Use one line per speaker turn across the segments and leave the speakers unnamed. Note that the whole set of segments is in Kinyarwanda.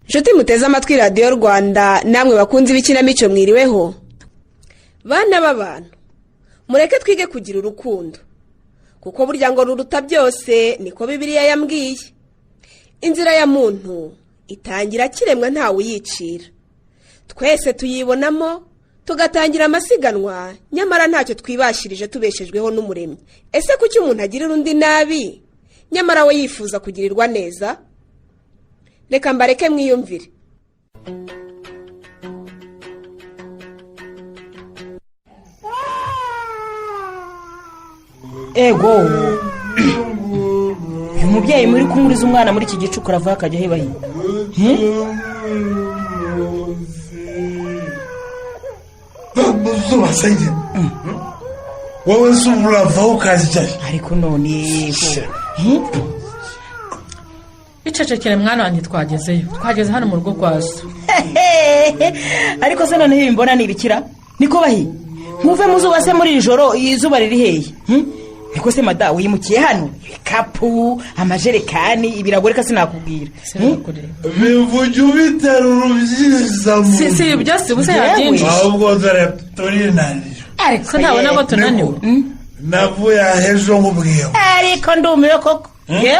Nshuti muteze amatwi Radiyo Rwanda, namwe bakunze ibikinamico, mwiriweho. Bana b'abantu, mureke twige kugira urukundo, kuko burya ngo ruruta byose, niko Bibiliya yambwiye. Inzira ya muntu itangira akiremwa, ntawe uyicira. Twese tuyibonamo, tugatangira amasiganwa, nyamara ntacyo twibashirije, tubeshejweho n'Umuremyi. Ese kuki umuntu agirira undi nabi nyamara we yifuza kugirirwa neza? Reka mbareke mwiyumvire.
Ego, uyu mubyeyi muri kumuriza umwana muri iki gicuku aravuga akajya heba he?
Zuba senge, wowe se uravaho ukajyayo?
Ariko none
Icecekere mwana wanjye, twagezeyo, twageze hano mu rugo kwa so.
Ariko se noneho ibi mbona ni ibikira? Niko bahi, ntuve mu zuba se muri iri joro, izuba riri hehe? Niko se mada, wimukiye hano, ibikapu, amajerekani, ibirago, reka sinakubwira.
Bivuge ubiterura ubyiza mu
Si si ibyo si ubusa yabyinjije.
Ahubwo dore turinanira.
Ariko
Se ntabona ko tunaniwe?
Navuye aha ejo nkubwiye.
Ariko ndumiwe koko. Ye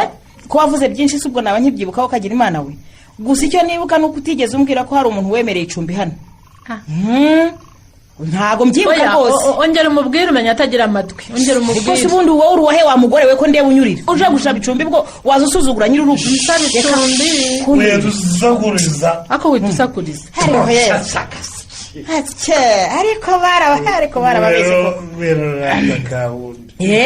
ko wavuze byinshi si ubwo naba nkibyibukaho, ukagira Imana we. Gusa icyo nibuka ni uko utigeze umbwira ko hari umuntu wemereye icumbi hano. Ntabwo mbyibuka
Oya,
rwose.
Ongera umubwire, umenya atagira amatwi, ongera
Ubwo se
umubwire.
ubundi wowe uruwahe wa mugore we, ko ndeba unyurira uje gushaka icumbi, bwo waza usuzugura nyir'urugo?
Nsaba icumbi.
Oya, dusakuriza.
Ako widusakuriza.
Ariko ye, atye, ariko baraba, ariko barababeshye koko.
Rero kabundi.
Ye,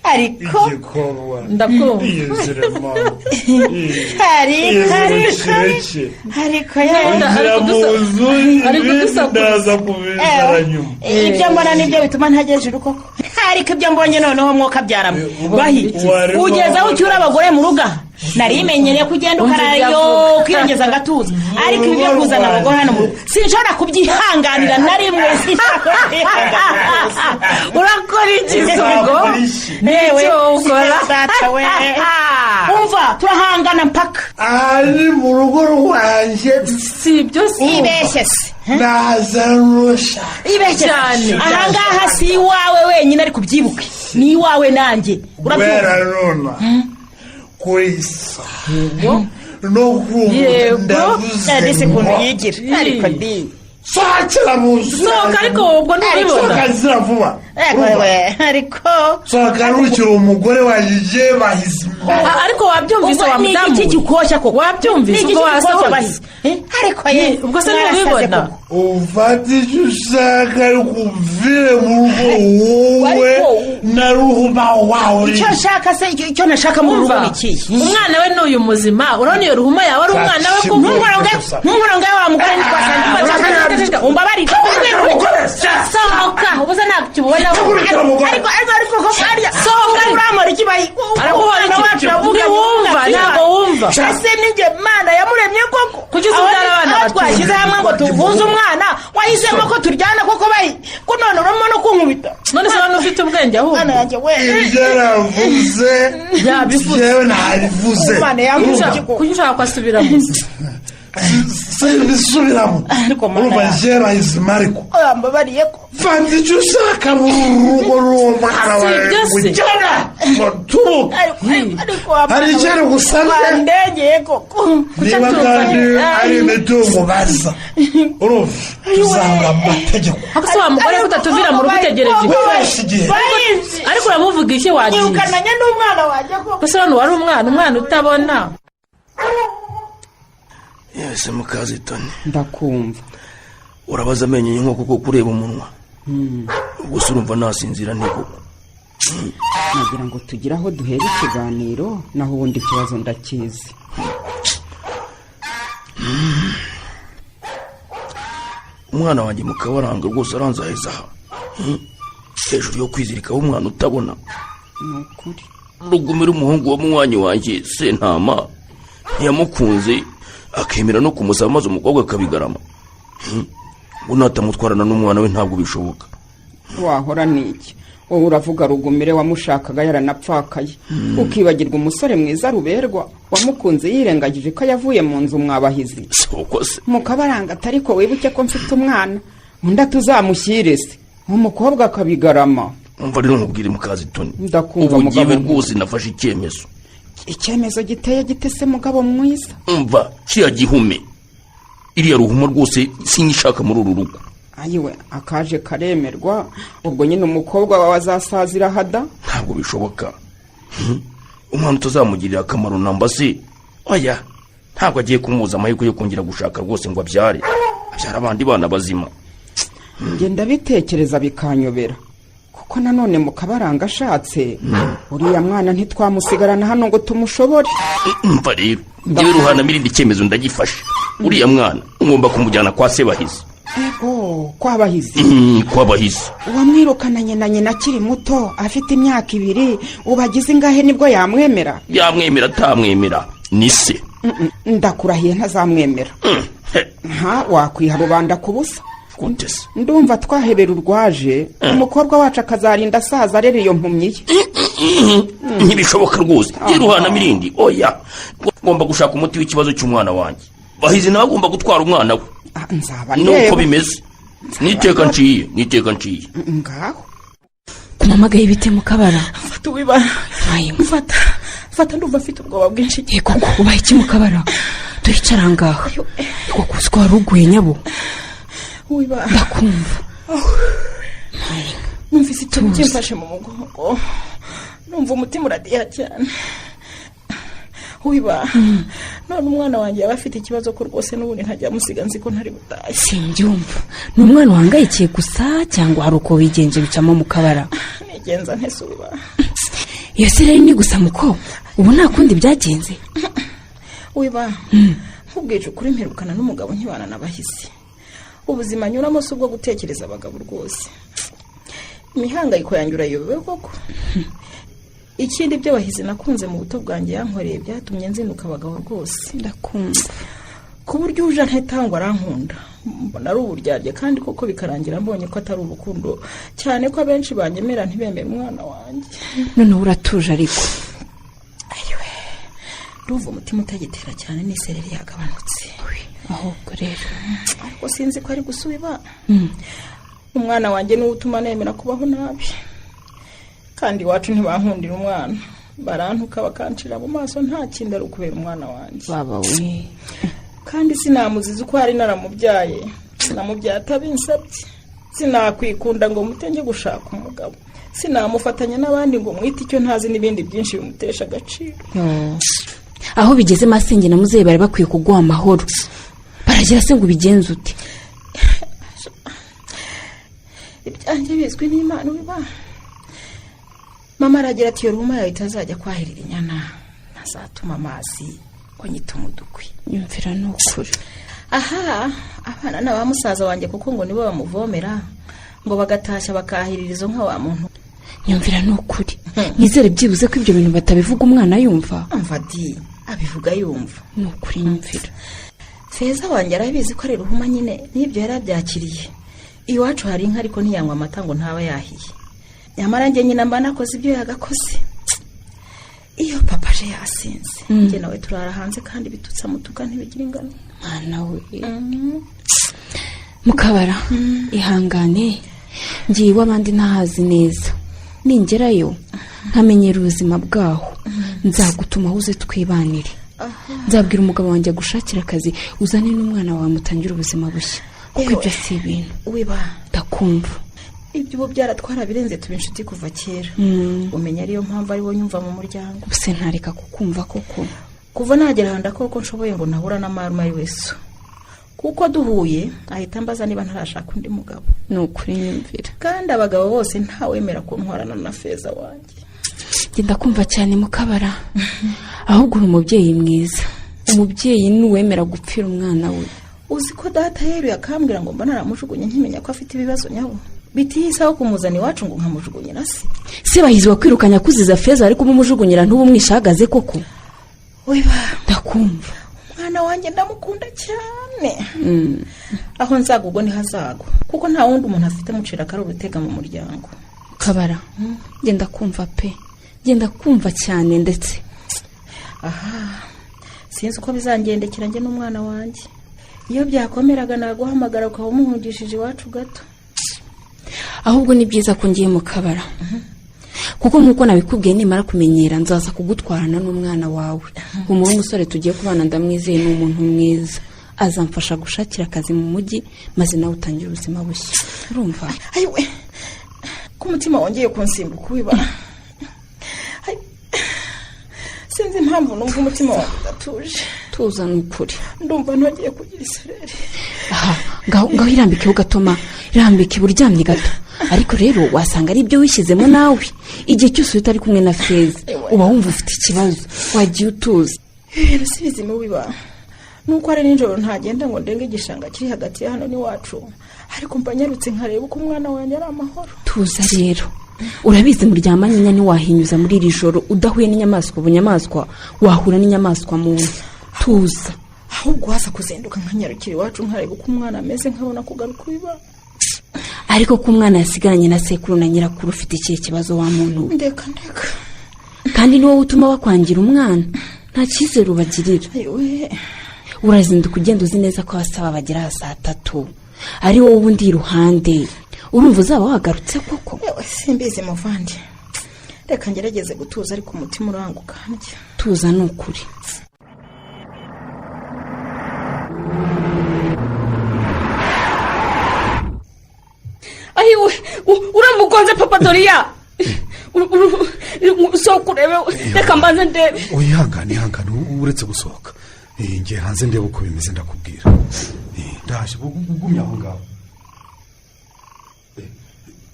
ariko
igikorwa
Ndakumva.
iyiziremo.
Ariko ariko ariko ye.
Inzira mu nzu.
Ari
Ibindi
kudusakuriza.
ndaza kubizana nyuma.
Ibyo mbona nibyo bituma ntagejuru koko. Ariko ibyo mbonye noneho mwuka byaramwe bahi.
Warimo-
Ugeze aho ucyura abagore mu rugo aha, nari menyereye ko ugenda
Umva
ukarayo
ibyo avuga.
ukiyongeza agatuza, ariko ibi byo kuzana abagore hano mu rugo sinshobora kubyihanganira na rimwe, sinshobora kubyihanganira.
Urakora iki se ubwo?
Uzakora iki?
Yewe,
Icyo ukora.
data we, umva, turahangana mpaka.
Aha ni mu rugo rwanjye.
Si ibyo si
Ibeshye se.
Naza rusha.
Ibeshye.
Cyane.
Ahangaha si iwawe wenyine, ariko ubyibuke ni iwawe nanjye.
Guhera
Urabyumva?
nona kuri sa no kumva.
Yego.
Ndavuze
Disi ukuntu
ngo
yigira, ariko di.
Sohokera mu nzu.
Sohoka ariko, ubwo ntubibona.
Sohoka zira vuba.
Ariko we, ariko
Sohoka rukira umugore wanjye bahizimo.
Ariko wabyumvise
Ubwo
wa
ni
mudamu
igiki
we?
gikoshya koko?
Wabyumvise
Ni igiki
ubwo
gikoshya
wasohotse?
bahi? Eh? Ariko ye,
Ubwo se
mwarasaze
ntubibona?
koko.
Ufate icyo ushaka ariko uvire mu rugo wowe
Ariko-
na ruhuma wawe.
Icyo nshaka se, icyo nashaka mu rugo
Umva,
ni ikihe?
umwana we ni uyu muzima, urabona iyo ruhuma yawe ari umwana we kuko
Ntunkoronge wa mugore, ntitwasangira, umbabarire.
Sohoka, ubuze ntabwo ubonaho.
Ariko ariko ariko koko arya.
Sohoka.
Uramora iki bayi?
Araguhora
Umwana
iki?
wacu yavuga.
Ntiwumva, ntabwo wumva.
Ese ninjye Mana yamuremye koko?
Kuki se ubyara abana
Aho
batumva?
twashyize hamwe ngo tuvuze umwana, wahisemo ko turyana koko bayi, ko none urimo no kunkubita.
None se urabona ufite ubwenge ahubwo?
Mwana yanjye we.
Ibyo yaravuze.
Yabivuze.
Yewe, ntabivuze.
Imana yavuze iki koko?
Kuki ushaka ko asubiramo?
Simbisubiramo.
Ariko Mana
Urumva
yanjye.
njye bahizimo ariko
Yambabariye ko.
Fata icyo ushaka mu rugo rw'uwo mwana
Si
wawe.
ibyo se.
Ugera ngo tubuke.
Ariko ariko
Hari icyo gusabye?
Wandengeye koko.
Niba kandi ari imitungo baza, urumva tuzahura mu mategeko.
Ariko se wa mugore, ko utatuvira mu rugo, utegereje iki?
Wibeshye igihe.
Bayizi.
Ariko uramuvuga iki, wagiye?
Nyirukananye n'umwana wanjye koko.
Gusa hano wari umwana utabona.
Yese mukazitoni.
Ndakumva.
Urabaza amenyo y'inkoko ko kureba umunwa, ubwo se urumva nasinzira nte koko?
Nagira ngo tugire aho duhera ikiganiro, naho ubundi ikibazo ndakizi.
Umwana wanjye Mukabaranga rwose aranzaheza aha. Hejuru yo kwizirikaho umwana utabona.
Ni ukuri.
Rugumira umuhungu wa munywanyi wanjye Sentama ntiyamukunze, akemera no kumusaba, maze umukobwa akabigarama. Ngo natamutwarana n'umwana we ntabwo bishoboka.
Wahora n'iki? Wowe uravuga Rugumire wamushakaga yaranapfakaye, ukibagirwa umusore mwiza Ruberwa wamukunze yirengagije ko yavuye mu nzu mwabahizi.
Si uko se?
Mukabaranga atariko wibuke ko mfite umwana, undi tuzamushyire se, umukobwa akabigarama.
Umva rero nkubwire, Mukazitoni.
Ndakumva,
Ubu
mugabo.
ngiwe rwose nafashe icyemezo.
Icyemezo giteye gite se, mugabo mwiza?
Umva, kiriya gihume, iriya ruhuma rwose sinyishaka muri uru rugo.
Ayiwe, akaje karemerwa. Ubwo nyine umukobwa wawe azasazira hada.
Ntabwo bishoboka. Umwana utazamugirira akamaro namba se, oya, ntabwo agiye kumubuza amahirwe yo kongera gushaka rwose ngo abyare, abyare abandi bana bazima.
Njye ndabitekereza bikanyobera, kuko nanone Mukabaranga ashatse uriya mwana ntitwamusigarana hano ngo tumushobore.
Umva rero, ngewe Ruhana mirindi, icyemezo ndagifashe. Uriya mwana ngomba kumujyana kwa Sebahizi.
Ego, kwabahizi?
Kwa Bahizi.
Uwamwirukananye na nyina akiri muto, afite imyaka 2, ubu agize ingahe nibwo yamwemera?
Yamwemera atamwemera, ni se.
Ndakurahiye ntazamwemera.
He,
Nta wakwiha rubanda ku busa.
Gute se?
Ndumva twahebera urwaje, umukobwa wacu akazarinda asaza arera iyo mpumyi ye.
Ntibishoboka rwose, Ruhana mirindi, oya, ngomba gushaka umuti w'ikibazo cy'umwana wanjye. Bahizi nawe agomba gutwara umwana we.
Ah, nzaba
Nuko
ndeba.
bimeze, niteka nciye, niteka nciye.
Ngaho.
Kumamagaye bite, Mukabara?
Fata uwibara.
Ayo.
Mfata, mfata, ndumva mfite ubwoba bwinshi.
Yego ko ubaye iki, Mukabara? Turicara ngaha. Yego, kuzi ko wari uguye nyabo.
Uwibara.
Ndakumva.
Numvise ikintu kimfashe mu mugongo, numva umutima uradiha cyane. Wiba, none umwana wanjye yaba afite ikibazo ko rwose n'ubundi ntajya amusiga, nzi ko ntari butahe?
Simbyumva, ni umwana uhangayikiye gusa cyangwa hari uko wigenje bicamo, Mukabara?
Nigenza ntese, wiba?
Iyo se rero ni gusa muko ubu nta kundi byagenze?
Wiba, nkubwije ukuri, mperukana n'umugabo nkibana n'abahisi. Ubuzima nyuramo si ubwo gutekereza abagabo rwose. Imihangayiko yanjye urayobewe koko? Ikindi, ibyo Bahizi nakunze mu buto bwanjye yankoreye byatumye nzinuka abagabo rwose.
Ndakumva.
Ku buryo uje ntetangwa arankunda, mbona ari uburyarya, kandi koko bikarangira mbonye ko atari urukundo, cyane ko abenshi banyemera ntibemere umwana wanjye.
Noneho uratuje ariko?
Ayiwe, ndumva umutima utagitera cyane n'isereri yagabanutse.
Ahubwo rero.
Ariko sinzi ko ari gusubiba. Umwana wanjye niwe utuma nemera kubaho nabi, kandi iwacu ntibankundira umwana, barantuka bakancira mu maso, nta kindi ari ukubera umwana wanjye.
Baba we!
Kandi sinamuziza uko hari naramubyaye, namubyaye atabinsabye. Sinakwikunda ngo mute njye gushaka umugabo, sinamufatanya n'abandi ngo mwite icyo ntazi, n'ibindi byinshi bimutesha agaciro.
Yo. Aho bigeze, masenge na muzehe bari bakwiye kuguha amahoro. Baragira se ngo ubigenze ute?
Ibyanjye bizwi n'Imana. Ubiba, mama aragira ati: "Iyo ruma yawe itazajya kwahirira inyana, ntazatuma amazi ngo nyite umudukwi."
Nyumvira ni ukuri.
Aha abana ni aba musaza wanjye, kuko ngo nibo bamuvomera, ngo bagatashya bakahirira izo nka wa muntu.
Nyumvira ni ukuri. Nizere byibuze ko ibyo bintu batabivuga umwana yumva.
Umva di, abivuga yumva.
Ni ukuri, nyumvira.
Feza wanjye arabizi ko ari ruhuma nyine, n'ibyo yarabyakiriye. Iwacu hari inka, ariko ntiyanywa amata ngo ntaba yahiye. Nyamara njye nyina mba nakoze ibyo yagakoze. Iyo papa aje yasinze, njye nawe turara hanze, kandi ibitutsi amutuka ntibigira ingano.
Mwana we, Mukabara, ihangane. Ngiye iw'abandi ntahazi neza. Ningerayo nkamenyera ubuzima bwaho, nzagutuma uze twibanire. Nzabwira umugabo wanjye agushakira akazi, uzane n'umwana wawe, mutangire ubuzima bushya, kuko ibyo si ibintu.
Wiba.
Ndakumva.
Ibyo ubu byaratwarabirenze, tuba inshuti kuva kera. Umenya ariyo mpamvu ari wo nyumva mu muryango.
Ubuse ntareka kukumva koko?
Kuva nagera ahantu ndakora uko nshoboye ngo ntahura na marume ari wese, kuko duhuye ahita ambaza niba ntarashaka undi mugabo.
Ni ukuri, nyumvira.
Kandi abagabo bose ntawemera kuntwarana na Feza wanjye.
Genda kumva cyane, Mukabara. Ahubwo uri umubyeyi mwiza. Umubyeyi ni uwemera gupfira umwana we.
Uzi ko data yeruye akambwira ngo mba naramujugunye nkimenya ko afite ibibazo nyabo, bitiyisaho kumuzana iwacu ngo nkamujugunyira se?
Se Bahizi wakwirukanye akuziza Feza, ariko umujugunyira ntubumwishe ahagaze koko?
Wiba.
Ndakumva.
Umwana wanjye ndamukunda cyane. Aho nzagwa ubwo niho azagwa, kuko nta wundi umuntu afite amucira akari urutega mu muryango.
Kabara, genda kumva pe, genda kumva cyane ndetse.
Aha, sinzi uko bizangendekera njye n'umwana wanjye. Iyo byakomeraga naguhamagara ukaba umuhungishije iwacu gato.
Ahubwo ni byiza ko ngiye mu Kabara, kuko nk'uko nabikubwiye nimara kumenyera nzaza kugutwarana n'umwana wawe. Humura, umusore tugiye kubana ndamwizeye, ni umuntu mwiza, azamfasha gushakira akazi mu mujyi, maze nawe utangire ubuzima bushya. Urumva?
Ayiwe, ko umutima wongeye kunsimbuka wiba. Sinzi impamvu numva umutima wawe udatuje.
Tuza ni ukuri.
Ndumva ntongeye kugira isereri.
Aha, ngaho irambikeho gatoma, irambike uryamye gato. Ariko rero wasanga ari ibyo wishyizemo nawe. Igihe cyose utari kumwe na Feza uba wumva ufite ikibazo, wagiye utuza.
Ibintu si bizima biba. Nuko ari nijoro ntagenda ngo ndenge igishanga kiri hagati ya hano n'iwacu, ariko mba nyarutse nkareba uko umwana wanjye ari amahoro.
Tuza rero, urabizi muryamanye inya ntiwahinyuza muri iri joro udahuye n'inyamaswa bunyamaswa, wahura n'inyamaswa muntu. Tuza.
Ahubwo waza kuzinduka nkanyarukira iwacu nkareba uko umwana ameze, nkabona kugaruka iba.
Ariko ko umwana yasigaranye na sekuru na nyirakuru, ufite ikihe kibazo wa muntu we?
Ndeka ndeka.
Kandi ni wowe utuma bakwangira umwana, nta cyizere ubagirira.
Ayiwe.
Urazinduka ugenda uzi neza ko abasaba bagera saa 3, ari wowe ubundi iruhande. Urumva uzaba wagarutse koko?
Ewe, simbizi muvandi, reka ngerageze gutuza ariko umutima uranguka.
Tuza ni ukuri.
Ayiwe, uramugonze papa Doriya. Sohoka urebe, reka mbanze ndebe.
Ihangane ihangane, uretse gusohoka ngiye hanze ndebe uko bimeze ndakubwira. Ndaje, ugumye aho ngaho.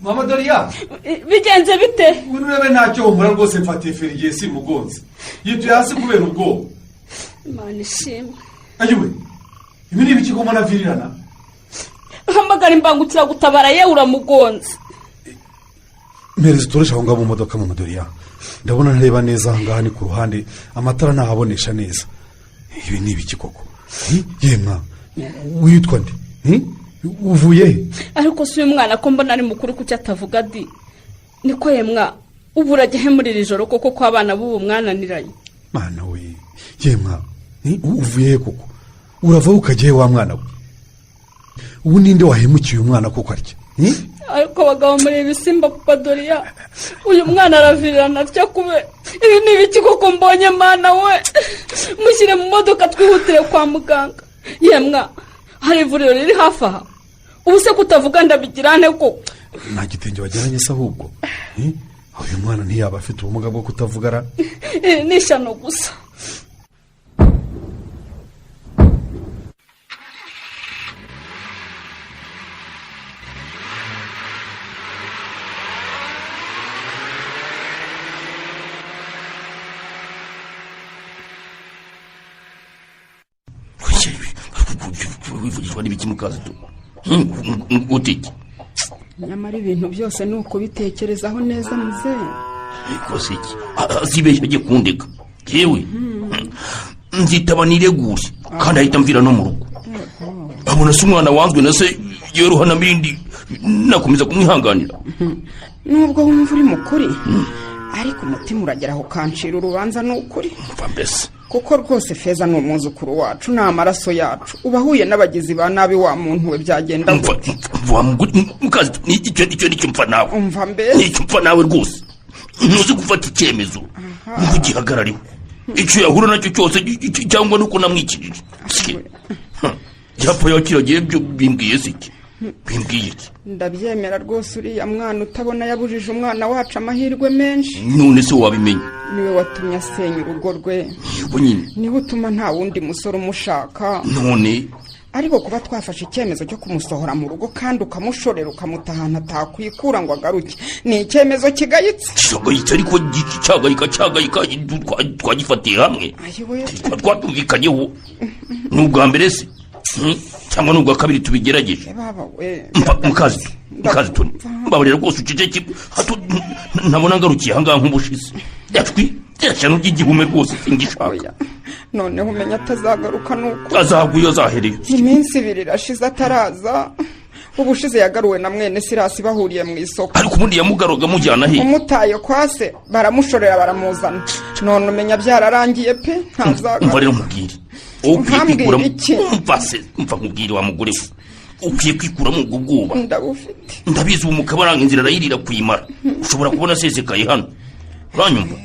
Mama Doriya,
bigenze bite?
Urebe ntacyo humura rwose, mfatiye feri igihe simugonze. Yituye hasi kubera ubwoba.
Imana ishimwe.
Ayiwe, ibi ni ibiki ko mbona virirana?
Hamagara imbangukiragutabara, ye uramugonze.
Mpereza uturesha aho ngaho mu modoka. Mama Doriya, ndabona ntareba neza aha ngaha, ni ku ruhande amatara ntahabonesha neza. Ibi ni ibiki koko? Yemwa, witwa nde? Uvuye he?
Ariko si uyu mwana ko mbona ari mukuru, kuki atavuga di? Niko yemwa, ubu urajya he muri iri joro koko ko abana b'ubu mwananiranye?
Mwana we, yemwa, uvuye he koko? Urava ukajya he wa mwana we? Ubu ninde wahemukiye umwana koko arya?
Ariko abagabo muri ibisimba papa Doriya, uyu mwana aravirirana atya kube. Ibi ni ibiki koko mbonye mana we? Mushyire mu modoka twihutire kwa muganga. Yemwa, hari ivuriro riri hafi aha? Ubu se kutavuga ndabigira nte koko?
Nta gitenge wajyanye se ahubwo? Uyu mwana ntiyaba afite ubumuga bwo kutavuga ra?
Ni ishyano gusa.
Wivugishwa n'ibiki mukazi tu? Utiki
Nyamara ibintu byose ni ukubitekerezaho neza muzehe.
Ariko se iki azibeshya agiye kundeka yewe, nzitaba niregure kandi ahita mvira no mu rugo. Abona se umwana wanzwe na se yeruhana mirindi, nakomeza kumwihanganira.
Nubwo wumva uri mukuri, ariko umutima uragera aho ukancira urubanza ni ukuri.
Mva mbese.
Kuko rwose Feza ni umwuzukuru wacu, ni amaraso yacu. Uba ahuye n'abagizi ba nabi wa muntu we, byagenda gute?
Mukazi, icyo nicyo mpfa nawe.
Umva mbese.
Nicyo mpfa nawe rwose. Ntuzi gufata icyemezo ngo ugihagarariho. Icyo yahura nacyo cyose cyangwa nuko namwikirije. Yapfa yakiragiye byo bimbwiye se iki? Bimbwiye iki?
Ndabyemera rwose, uriya mwana utabona yabujije umwana wacu amahirwe menshi.
None se wabimenye?
Niwe watumye asenya urugo rwe.
Yego nyine.
Niwe utuma nta wundi musore umushaka.
None
ariko kuba twafashe icyemezo cyo kumusohora mu rugo kandi ukamushorera ukamutahana atakwikura ngo agaruke, ni icyemezo kigayitse.
Kigayitse ariko cyagayika cyagayika twagifatiye hamwe. Twatumvikanyeho. Ni ubwa mbere se cyangwa ni ubwa kabiri tubigerageje? Mukazi mukazi tuni mbabarira rwose uceceke, hato ntabona ngarukiye ahangaha nk'ubushize. Yatwi ishyano ry'igihume rwose singishaka.
Noneho umenya atazagaruka nuko
azaguye azahereye.
Iminsi ibiri irashize ataraza. Ubushize yagaruwe na mwene Sirasi bahuriye mu isoko.
Ariko ubundi yamugaruga amujyana he?
Umutaye kwase baramushorera baramuzana. None umenya byararangiye pe, ntazagaruka.
Umva rero nkubwire, ukwiye kwikuramo.
Iki?
Umva se, umva nkubwire wa mugore we, ukwiye kwikuramo ubwo bwoba.
Ndabufite.
Ndabizi, ubu mukabaranga inzira arayirira kuyimara, ushobora kubona asesekaye hano, uranyumva?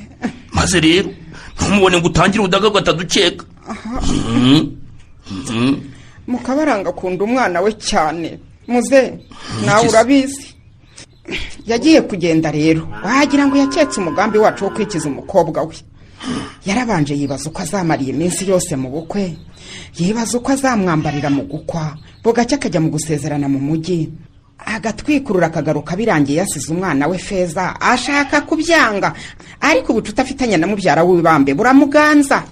Maze rero ntumubone ngo utangire udagaga atadukeka.
Mukabaranga akunda umwana we cyane muze, nawe urabizi. Yagiye kugenda rero wagira ngo yaketse umugambi wacu wo kwikiza umukobwa we. Yarabanje yibaza uko azamara iminsi yose mu bukwe, yibaza uko azamwambarira mu gukwa, bugacya akajya mu gusezerana mu mujyi, agatwikurura akagaruka birangiye yasize umwana we Feza. Ashaka kubyanga, ariko ubucuti afitanye na mubyara w'ibambe buramuganza.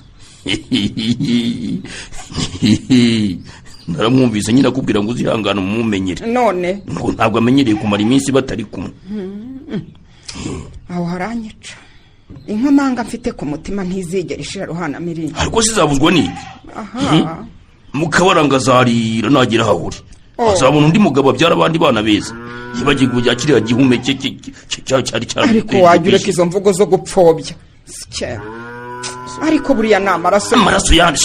Naramwumvise nyine akubwira ngo uzihangane umumenyere.
None
ngo ntabwo amenyereye kumara iminsi batari kumwe.
Aho haranyica inkomanga mfite ku mutima ntizigera ishira ruhana mirindi.
Ariko sizabuzwa n'iki?
Aha.
Mukabaranga azarira nagera aho uri, azabona undi mugabo abyara abandi bana beza, yibagirwa bya kiriya gihume cye cyari cyari.
Ariko wajya ureka izo mvugo zo gupfobya. Ariko buriya ni amaraso.
Amaraso yandi.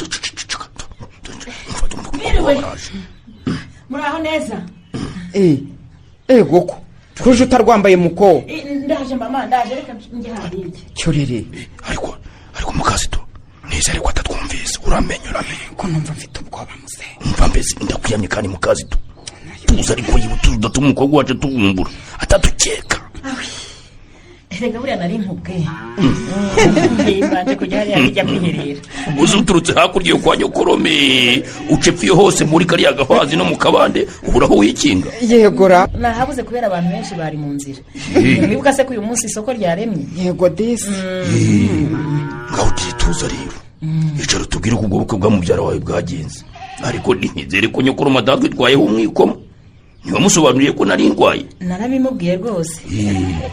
Muraho neza.
Ego ko kuje utarwambaye muko.
Ndaje mama, ndaje, reka njye hariya.
Cyorere.
Ariko mukazito neza, ariko atatwumvise. Uramenye.
Ko numva mfite ubwoba muze.
Umva mbese ndakuyamye kandi mukazito. Tuza ariko yibutuza udatuma umukobwa wacu tuvumbura atatukeka.
Erega buriya nari nkubwe. Mbanje kujya hariya bijya kwiherera.
Uzi uturutse hakurya yo kwa nyokorome, ucepfa iyo hose muri kariya gahazi no mu kabande, ubura aho wikinga.
Yegora.
Nahabuze kubera abantu benshi bari mu nzira. Mwibuka se ko uyu munsi isoko ryaremye?
Yego disi.
Ngaho utituza rero. Icara tubwire uko ubwo bukwe bwa mubyara wawe bwagenze. Ariko nizere ko nyokorome adatwitwayeho umwikomo. Ntiwamusobanuriye ko nari ndwaye?
Narabimubwiye rwose.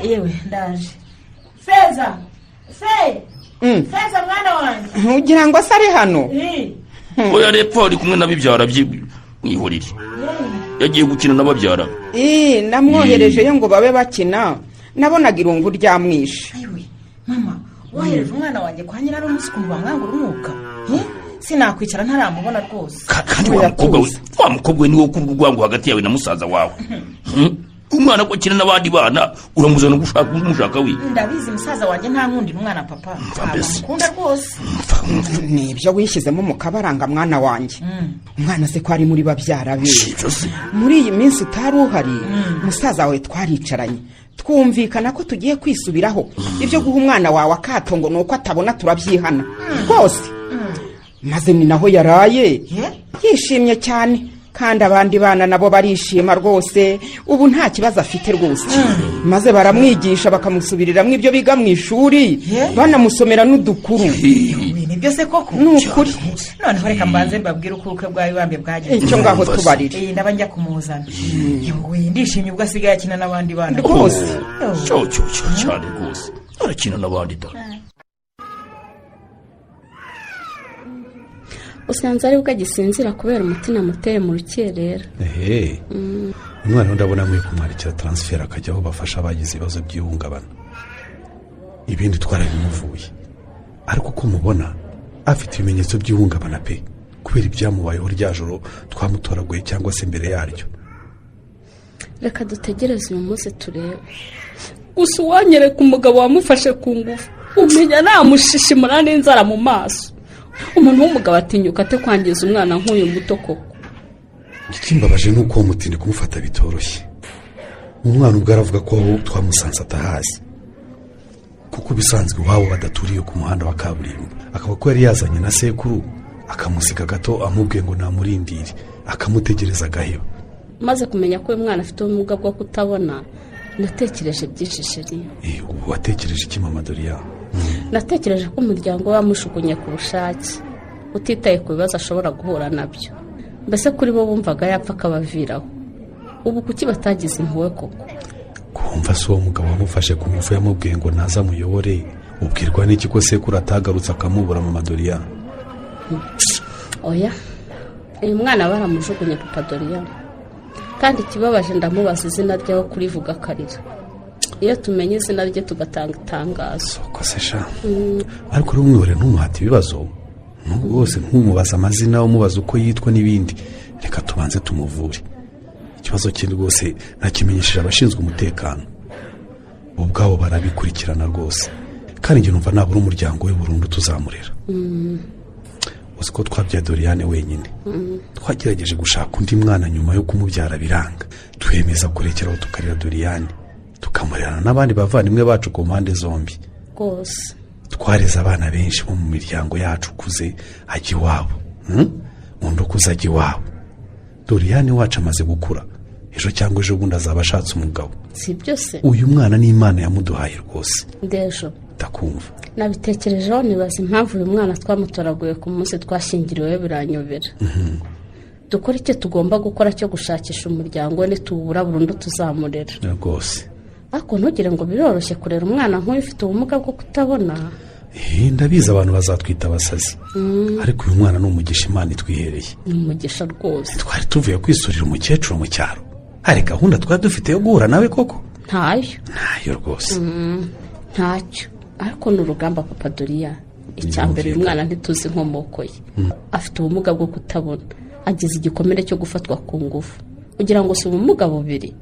Yewe ndaje. Feza! Fe! Feza mwana wanjye.
Ntugira ngo se ari hano?
Oya repfo ari kumwe n'abibyara bye mwihorere. Yagiye gukina n'ababyara.
Namwoherejeyo ngo babe bakina. Nabonaga irungu ryamwishe.
Ayiwe mama, wohereje umwana wanjye kwa nyirarume ukuntu bamwanga urunuka. Sinakwicara ntaramubona rwose.
Kandi wa mukobwa we niwo ukunda urwango hagati yawe na musaza wawe. Umwana ko akina n'abandi bana uramuzana gushaka umushaka we.
Ndabizi musaza wanjye nta nkundira umwana papa. Ntabwo rwose.
Nibyo wishyizemo mukabaranga mwana wanjye. Umwana se ko ari muri babyara be. Muri iyi minsi utari uhari, musaza wawe twaricaranye twumvikana ko tugiye kwisubiraho. Ibyo guha umwana wawe akato ngo nuko atabona turabyihana rwose. Maze ni naho yaraye yishimye cyane, kandi abandi bana nabo barishima rwose. Ubu nta kibazo afite rwose. Maze baramwigisha bakamusubiriramo ibyo biga mu ishuri, banamusomera n'udukuru.
Nibyo se koko?
Ni ukuri.
Noneho reka mbanze mbabwire uko ubukwe bwa Ibambe bwagenze.
Icyo ngaho tubarire.
Ndaba njya kumuzana. Yewe ndishimye ubwo asigaye akina n'abandi bana
rwose.
Cyo cyane rwose. Arakina n'abandi da.
Usanze aribwo agisinzira kubera umutima muteye mu rukerera.
Umwana ndabona nkwiye kumwandikira transfer akajya aho bafasha abagize ibibazo by'ihungabana. Ibindi twarabimuvuye, ariko uko mubona afite ibimenyetso by'ihungabana pe, kubera ibyamubayeho rya joro twamutoraguye cyangwa se mbere yaryo.
Reka dutegereze uyu munsi turebe. Gusa uwanyereka umugabo wamufashe ku ngufu, umenya namushishimura n'inzara mu maso. Umuntu w'umugabo atinyuka ate kwangiza umwana nk'uyu muto koko?
Ikimbabaje ni uko uwo mutindi kumufata bitoroshye. Umwana ubwo aravuga ko twamusanze atahazi, kuko ubisanzwe iwabo badaturiye ku muhanda wa kaburimbo, akaba ko yari yazanye na sekuru akamusiga gato amubwiye ngo namurindire, akamutegereza agaheba.
Maze kumenya ko uyu mwana afite ubumuga bwo kutabona, natekereje byinshi sheri.
Watekereje iki mama Doriya?
Natekereje ko umuryango we wamushukunye ku bushake, utitaye ku bibazo ashobora guhura nabyo. Mbese kuri bo bumvaga yapfa akabaviraho. Ubu kuki batagize impuhwe koko?
Kumva si uwo mugabo wamufashe ku ngufu yamubwiye ngo naza amuyobore, ubwirwa n'iki ko sekuru atagarutse akamubura mama Doriya?
Oya, uyu mwana baramujugunye papa Doriya. Kandi ikibabaje ndamubaza izina rye aho kurivuga akarira. Iyo tumenye izina rye tugatanga itangazo.
Ko se sha, ariko rero umwihorere, ntumuhate ibibazo rwose, ntumubaze amazina, umubaza uko yitwa n'ibindi. Reka tubanze tumuvure. Ikibazo cye rwose nakimenyesheje abashinzwe umutekano, bo ubwabo barabikurikirana rwose. Kandi njye numva nabura umuryango we burundu tuzamurera. Uzi ko twabyaye Doriyane wenyine, twagerageje gushaka undi mwana nyuma yo kumubyara biranga, twemeza kurekeraho tukarera Doriyane, tukamurerana n'abandi bavandimwe bacu ku mpande zombi.
Rwose.
Twareze abana benshi bo mu miryango yacu, ukuze ajya iwabo, undi ukuze ajya iwabo. Doriyane wacu amaze gukura, ejo cyangwa ejo bundi azaba ashatse umugabo.
Si byose.
Uyu mwana ni Imana yamuduhaye rwose.
Ndejo.
Ndakumva.
Nabitekerejeho nibaza impamvu uyu mwana twamutoraguye ku munsi twashyingiriwe, biranyobera. Dukora icyo tugomba gukora cyo gushakisha umuryango we, nituwubura burundu tuzamurera.
Rwose.
Ariko ntugire ngo biroroshye kurera umwana nk'uyu ufite ubumuga bwo kutabona.
Ndabizi abantu bazatwita abasazi, ariko uyu mwana ni umugisha Imana itwihereye.
Ni umugisha rwose.
Twari tuvuye kwisurira umukecuru mu cyaro, hari gahunda twari dufite yo guhura nawe koko?
Ntayo.
Ntayo rwose.
Ntacyo, ariko ni urugamba papa Doriya. Icya mbere, uyu mwana ntituzi inkomoko ye, afite ubumuga bwo kutabona, agize igikomere cyo gufatwa ku ngufu. Kugira ngo si ubumuga bubiri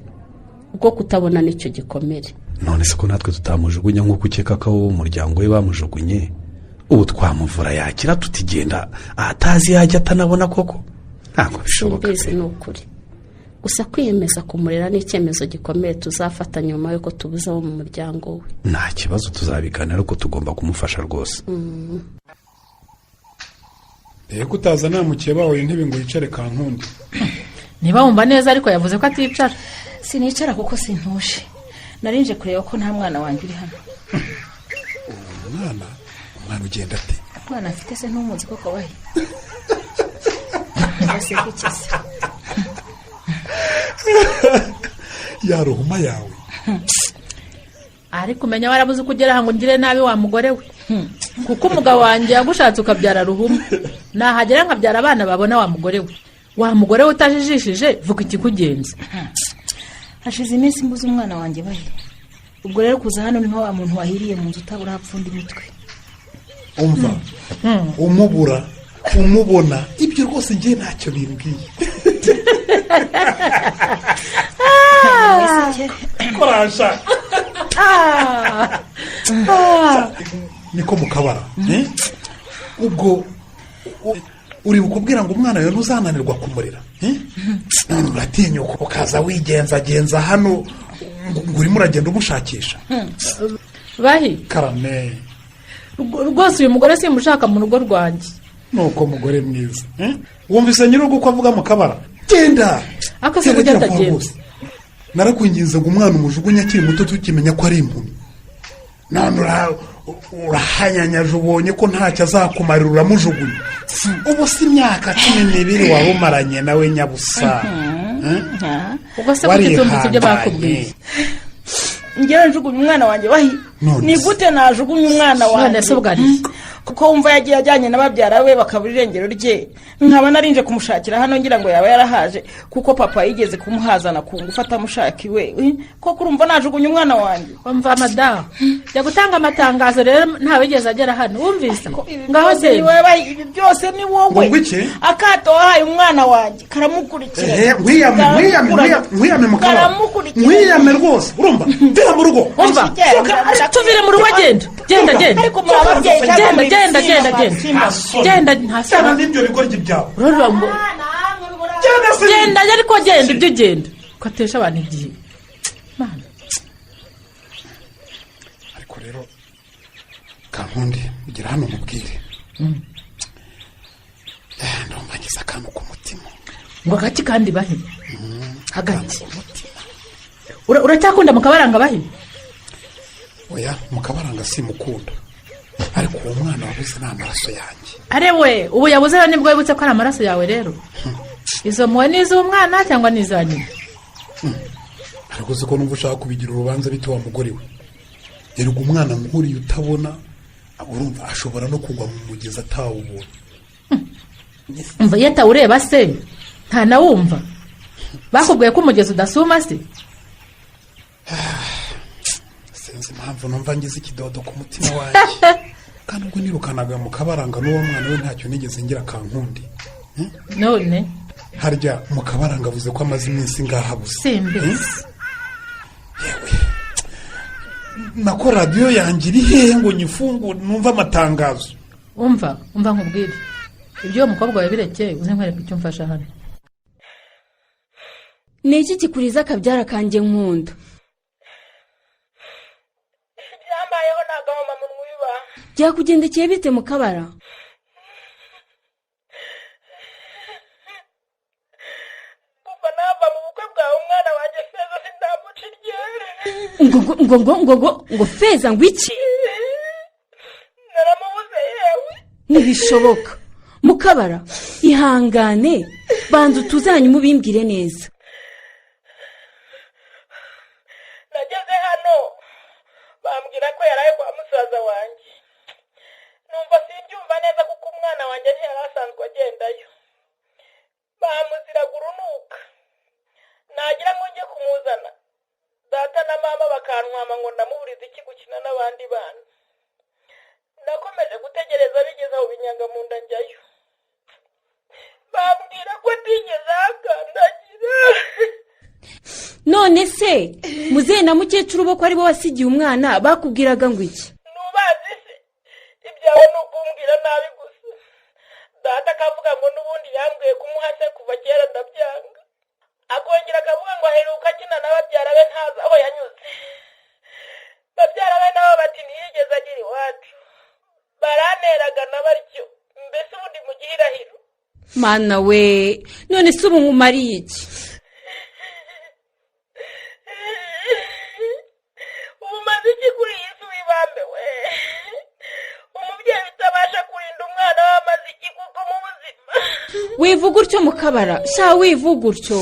bwo kutabona n'icyo gikomere.
None se ko natwe tutamujugunya nk'uko ukeka ko abo umuryango we bamujugunye, ubu twamuvura yakira tutigenda ahatazi yajya atanabona koko? Ntabwo bishoboka.
Simbizi ni ukuri. Gusa kwiyemeza kumurera ni icyemezo gikomeye tuzafata nyuma y'uko tubuze abo mu muryango we.
Nta kibazo, tuzabiganira, ariko tugomba kumufasha rwose.
Rero utaza nta mukeba wawe intebe ngo yicare Kankundi.
Niba wumva neza, ariko yavuze ko aticara.
Sinicara kuko sintuje. Narinje kureba ko nta mwana wanjye uri hano.
Umwana? Umwana ugenda ate?
Umwana afite se ntumuzi koko bahe? Baseka iki se?
Ya ruhuma yawe.
Ariko umenya warabuze uko ugera aha ngo ngire nabi wa mugore we, kuko umugabo wanjye yagushatse ukabyara ruhuma, nahagera nkabyara abana babona wa mugore we. Wa mugore we utajijishije, vuga ikikugenza.
Hashize iminsi mbuze umwana wanjye bahe. Ubwo rero kuza hano ni nka wa muntu wahiriye mu nzu utabura hapfunda imitwe.
Umva, umubura umubona ibyo rwose njye ntacyo bimbwiye. Korasha niko mukabara ubwo uri bukubwira ngo umwana yawe ntuzananirwa kumurera, none uratinyuka ukaza wigenzagenza hano ngo urimo uragenda umushakisha.
Bahi.
Karame.
Rwose uyu mugore simushaka mu rugo rwanjye.
Nuko mugore mwiza, wumvise nyir'urugo uko avuga mukabara? Genda.
Ako se kujya atagenda.
Narakwinginze ngo umwana umujugunye akiri muto tukimenya ko ari impumyi, none urahanyanyaje ubonye ko ntacyo azakumarira uramujugunya. Ubu si imyaka 12 wari umaranye nawe nyabusa.
Ubwo se kuki utumvise ibyo bakubwiye?
Njyewe njugunya umwana wanjye bahi? Ni gute najugunya umwana wanjye?
None se ubwo ari
kuko wumva yagiye ajyanye na babyara we bakabura irengero rye, nkaba narinje kumushakira hano ngira ngo yaba yarahaje, kuko papa yigeze kumuhazana ku ngufu atamushaka iwe. Koko urumva najugunya umwana wanjye?
Umva madamu, jya gutanga amatangazo rero ntawigeze agera hano, wumvise? Ngaho genda.
Ibi byose ni wowe. Akato wahaye umwana wanjye karamukurikira.
Nkwiyame mukabara, nkwiyame rwose. Urumva mvira mu rugo.
Umva, tuvire mu rugo, genda genda genda genda genda genda genda genda. Nta
sano n'ibyo bigoryi byawe.
Genda ariko genda ibyo ugenda ukatesha abantu igihe. Mana.
Ariko rero Kankundi, ugera hano mubwire. Ndumva ngize akantu ku mutima.
Ngo agaki kandi bahe? Agaki. Uracyakunda Mukabaranga bahe?
Oya, Mukabaranga simukunda, ariko uwo mwana wabuze ni amaraso yanjye.
Arewe, ubu yabuze nibwo wibutse ko ari amaraso yawe rero? Izo mpuhwe ni iz'umwana cyangwa ni iza nyina?
Ariko uzi ko numva ushaka kubigira urubanza bite wa mugore we? Erega umwana nk'uriya utabona, urumva ashobora no kugwa mu mugezi atawubonye.
Umva iyo atawureba se ntanawumva. Bakubwiye ko umugezi udasuma se?
Sinzi impamvu numva ngize ikidodo ku mutima wanjye, kandi ubwo nirukanaga mu Kabaranga n'uwo mwana we ntacyo nigeze ngira kankundi.
None?
Harya mu Kabaranga avuze ko amaze iminsi ngaha busa?
Simbizi.
Yewe, nako radiyo yanjye iri hehe ngo nyifungure numve amatangazo?
Umva, umva nkubwire, ibyo uwo mukobwa wawe birekeye, uze nkwereke icyo umfasha hano.
Ni iki kikuriza akabyara kanjye nkunda?
Byambayeho ni agahomamunwa biba.
Byakugendekeye bite mu Kabara?
Kuva nava mu bukwe bwawe, umwana wanjye Feza sindamuca iryera.
Ngo ngo ngo ngo ngo ngo ngo Feza ngo iki?
Naramubuze yewe.
Ntibishoboka Mukabara, ihangane, banza utuze hanyuma ubimbwire neza.
Nageze hano bambwira ko yaraye kwa musaza wanjye, numva simbyumva neza kuko umwana wanjye ntiyari asanzwe agendayo. Bamuziraga urunuka, nagira ngo njye kumuzana, data na mama bakantwama ngo ndamuburiza iki gukina n'abandi bana. Nakomeje gutegereza, bigeze aho binyanga mu nda njyayo, bambwira ko atigeze ahakandagira.
None se muzehe na mukecuru bo ko aribo wasigiye umwana, bakubwiraga ngo iki?
Ntubazi se? Ibyawe ni ukumbwira nabi gusa. Data akavuga ngo n'ubundi yambwiye kumuha se kuva kera ndabyanga, akongera akavuga ngo aheruka akina na babyara be, ntazi aho yanyuze. Babyara be nabo bati ntiyigeze agira iwacu. Baranteragana batyo, mbese ubundi mu gihirahiro.
Mana we, none se ubu nkumariye iki?
Ubu umaze iki kuri iyi si wibambe we? Umubyeyi utabasha kurinda umwana we amaze iki kuko mu buzima?
Wivuga utyo Mukabara, sha, wivuga utyo.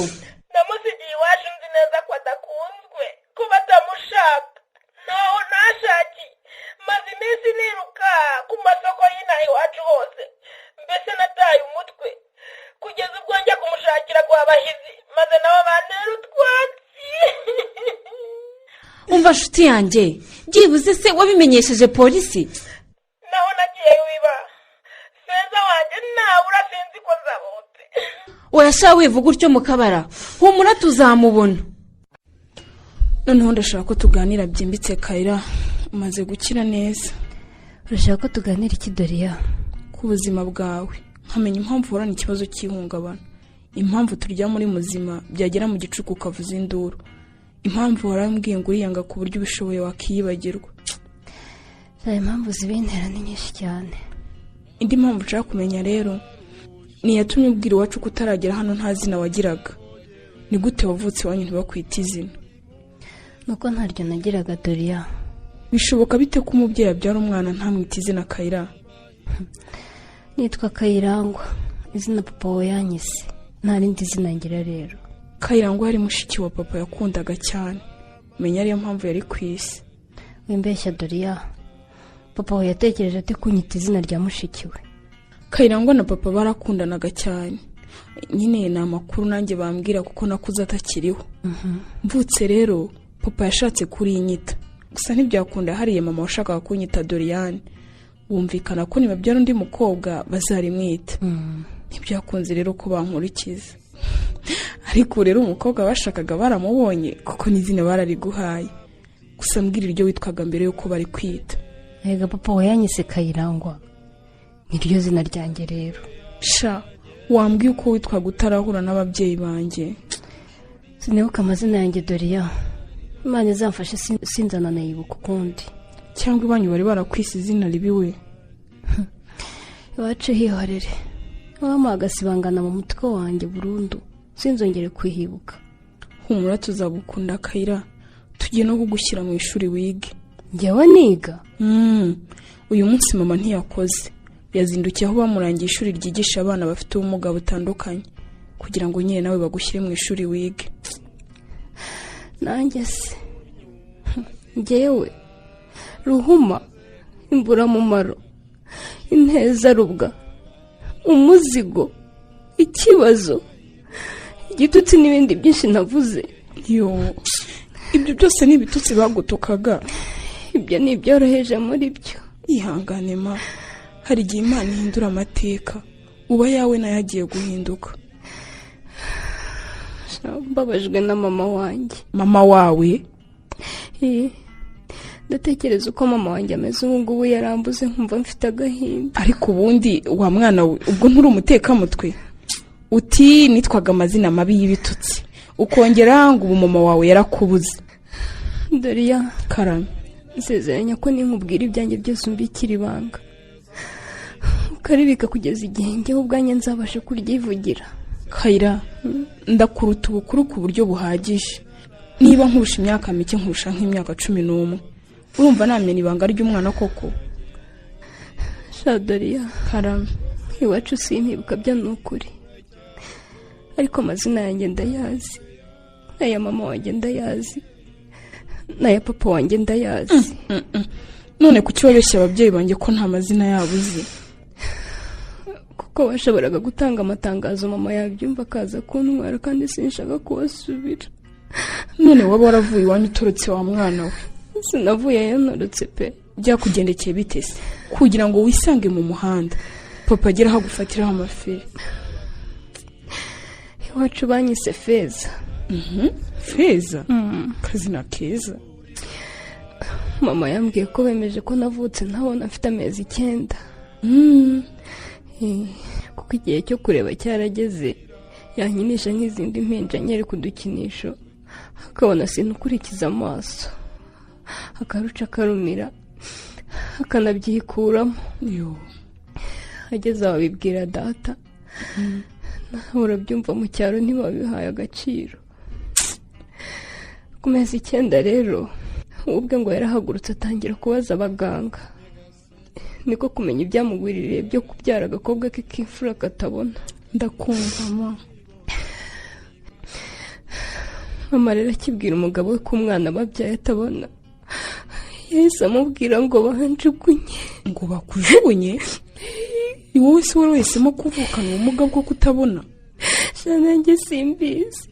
Namusigiye iwacu nzi neza ko adakunzwe, ko batamushaka. Ntaho ntashakiye, maze iminsi niruka ku masoko y'inaha iwacu hose, mbese nataye umutwe kugeza ubwo njya kumushakira kwa Bahizi, maze nabo bantera utwatsi.
Umva nshuti yanjye, byibuze se wabimenyesheje polisi?
Naho nagiye wiba, Feza wanjye nabura sinzi ko nzabotse.
Oya sha, wivuga utyo Mukabara, humura tuzamubona.
Noneho ndashaka ko tuganira byimbitse Kayira, umaze gukira neza.
Urashaka ko tuganira iki, Doriya?
Ku buzima bwawe, nkamenya impamvu uhorana ikibazo cy'ihungabana, impamvu turya muri muzima byagera mu gicuku ukavuza induru, impamvu warambwiye ngo uriyanga ku buryo ubishoboye wakiyibagirwa.
Za impamvu zibintera ni nyinshi cyane.
Indi mpamvu nshaka kumenya rero ni iyatumye ubwira iwacu ko utaragera hano nta zina wagiraga. Ni gute wavutse iwanyu ntibakwite izina?
Nuko ntaryo nagiraga, Doriya.
Bishoboka bite ko umubyeyi abyara umwana ntamwite izina, Kayira?
Nitwa Kayirangwa, izina papa we yanyise, nta rindi zina ngira rero.
Kayirangwa yari mushiki wa papa, yakundaga cyane, menya ariyo mpamvu yari ku isi.
Wimbeshya Doriya, papa we yatekereje ate kunyita izina rya mushiki we?
Kayirangwa na papa barakundanaga cyane nyine, ni amakuru nanjye bambwira kuko nakuze atakiriho. Mvutse rero papa yashatse kurinyita, gusa ntibyakunda, hariya mama washakaga kunyita Doriyane, bumvikana ko nibabyara undi mukobwa bazarimwita. Ntibyakunze rero ko bankurikiza, ariko rero umukobwa bashakaga baramubonye kuko n'izina barariguhaye. Gusa mbwira iryo witwaga mbere y'uko bari kwita.
Erega papa we yanyise Kayirangwa, niryo zina ryanjye rero.
Sha, wambwiye uko witwaga utarahura n'ababyeyi banjye?
Sinibuka amazina yanjye Doriya, Imana izamfashe sinzananayibuka ukundi.
Cyangwa iwanyu bari barakwise izina ribi we?
Iwacu hihorere, wamuha agasibangana mu mutwe wanjye burundu, sinzongere kuhibuka.
Humura tuzagukunda Kayira, tugiye no kugushyira mu ishuri wige.
Njyewe niga?
Uyu munsi mama ntiyakoze, yazindukiye aho bamurangiye ishuri ryigisha abana bafite ubumuga butandukanye, kugira ngo nyine nawe bagushyire mu ishuri wige.
Nanjye se njyewe ruhuma, imburamumaro, intezarubwa, umuzigo, ikibazo, Igitutsi n'ibindi byinshi navuze.
Yo, ibyo byose ni ibitutsi bagutukaga?
Ibyo ni ibyoroheje muri byo.
Ihangane ma, hari igihe Imana ihindura amateka, uba yawe nayo agiye guhinduka.
Mbabajwe na mama wanjye.
Mama wawe?
Ndatekereza uko mama wanjye ameze ubu ngubu, yarambuze nkumva mfite agahinda.
Ariko ubundi wa mwana we, ubwo nturi umutekamutwe? Uti nitwaga amazina mabi y'ibitutsi, ukongera ngo ubu mama wawe yarakubuze.
Doriya.
Karame.
Nsezeranya ko ninkubwira ibyanjye byose umbikira ibanga, ukaribika kugeza igihe njyewe ubwanjye nzabasha kuryivugira.
Kayira, ndakuruta ubukuru ku buryo buhagije. Niba nkurusha imyaka mike, nkurusha nk'imyaka 11. Urumva namenya ibanga ry'umwana koko?
Sha Doriya.
Karame.
Iwacu simpibuka bya ni ukuri, ariko amazina yanjye ndayazi, n'aya mama wanjye ndayazi, n'aya papa wanjye ndayazi.
None kuki wabeshya ababyeyi banjye ko nta mazina yabo uzi?
Kuko bashoboraga gutanga amatangazo, mama yabyumva akaza kuntwara, kandi sinshaka kuhasubira.
None waba waravuye iwanyu utorotse wa mwana we?
Sinavuyeyo ntorotse pe.
Byakugendekeye bite se kugira ngo wisange mu muhanda, papa agere aho agufatiraho amafiri?
Iwacu banyise Feza.
Feza? Kazina keza.
Mama yambwiye ko bemeje ko navutse ntabona mfite amezi 9. Kuko igihe cyo kureba cyarageze, yankinisha nk'izindi mpinja nyereka udukinisho, akabona sinukurikiza amaso, akaruca akarumira, akanabyikuramo. Ageze aho abibwira data. Nawe urabyumva, mu cyaro ntibabihaye agaciro. Ku mezi 9 rero, ubwe ngo yarahagurutse atangira kubaza abaganga, niko kumenya ibyamugwiririye byo kubyara agakobwa ke k'imfura katabona.
Ndakumva ma.
Mama rero akibwira umugabo we ko umwana babyaye atabona, yahise amubwira ngo banjugunye.
Ngo bakujugunye? Ni wowe se wari wahisemo kuvukana ubumuga bwo kutabona?
Nanjye simbizi.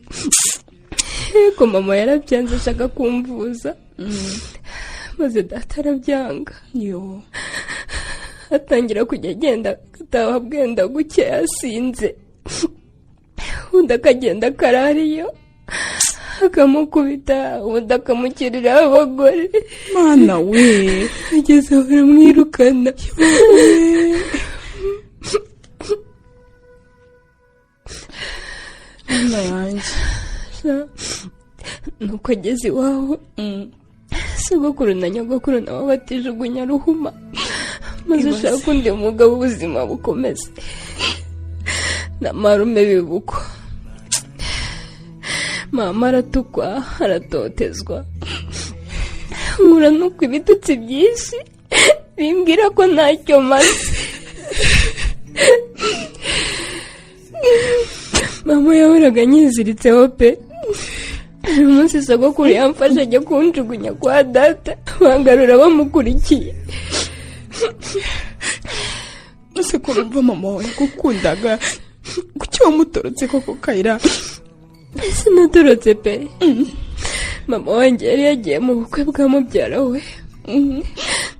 Yego, mama yarabyanze ashaka kumvuza, maze data arabyanga.
Yo.
Atangira kujya agenda akataha bwenda guke yasinze, undi akagenda akarariyo, akamukubita, undi akamukiriraho abagore.
Mana we.
Ageze aho baramwirukana.
Mana yanjye.
Nuko ageze iwabo, sogokuru na nyogokuru nabo batijugunya ruhuma, maze ushaka undi mugabo ubuzima bukomeze. Na marume bibukwa, mama aratukwa, aratotezwa, nkura nuko ibitutsi byinshi bimbwira ko ntacyo maze. Mama yahoraga anyiziritseho pe. Umunsi sogokuru yamfashe ajya kunjugunya kwa data, bangarura bamukurikiye.
Ese ko urumva mama wawe yagukundaga, kuki wamutorotse koko Kayira?
Sinatorotse pe. Mama wanjye yari yagiye mu bukwe bwa mubyara we,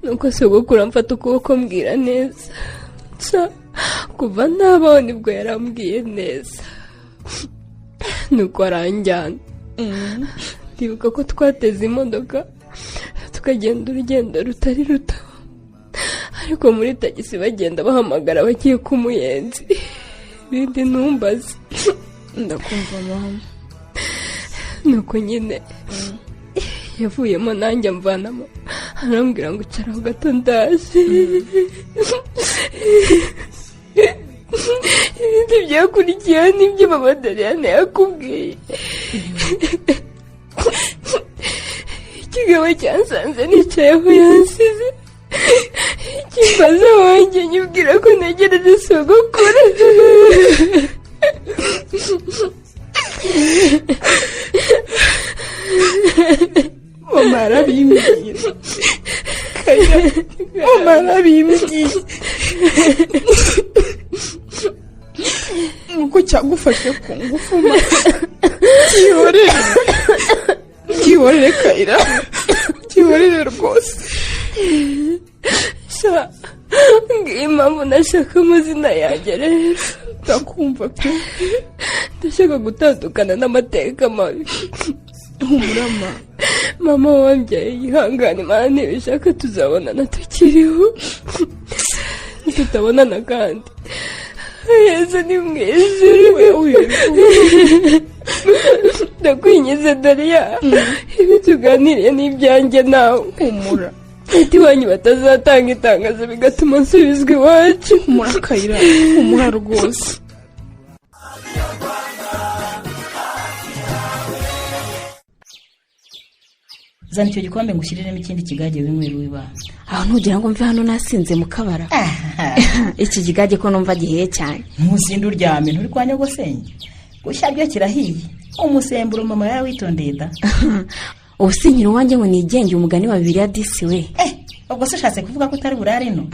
nuko sogokuru amfata ukuboko mbwira neza. Kuva nabaho nibwo yarambwiye neza, nuko aranjyana. Ndibuka ko twateze imodoka tukagenda urugendo rutari ruto, ariko muri tagisi bagenda bahamagara abagiye ku Muyenzi. Ibindi ntumbaze.
Ndakumva mama.
Nuko nyine yavuyemo nanjye amvanamo, arambwira ngo icara aho gato ndaje. Ibindi byakurikiyeho nibyo mama Doriane yakubwiye. Ikigabo cyansanze nicayeho yansize, kimbaza wanjye nyibwira ko ntegereje sogokuru.
Mama arabimbwiye. Kayira, mama arabimbwiye. Nuko cyagufashe ku ngufu ma. Byihorere, byihorere Kayira, byihorere rwose.
Sha, ngiyi impamvu nashaka amazina yanjye rero.
Ndakumva pe.
Ndashaka gutandukana n'amateka mabi.
Humura ma.
Mama wambyaye yihangane, Imana ntibishaka tuzabonana tukiriho, tutabonana kandi Yesu ni mu ijuru. Ndakwingize Doriya, ibi tuganiriye ni ibyanjye nawe.
Humura.
Leta iwanyu batazatanga itangazo bigatuma nsubizwa iwacu.
Humura Kayira, humura rwose.
Zana icyo gikombe ngushyiriremo ikindi kigage winywera wibanga.
Aho ntugira ngo mve hano nasinze mu kabara. Iki kigage ko numva gihiye cyane.
Ntuzinde uryame, nturi kwa nyogosenge. Gushya byo kirahiye. Umusemburo mama yarawitondeye da.
Ubu sinkiri uwanjye ngo nigenge umugani wa Bibiliya disi we.
Ubwo se ushatse kuvuga ko utari burare ino?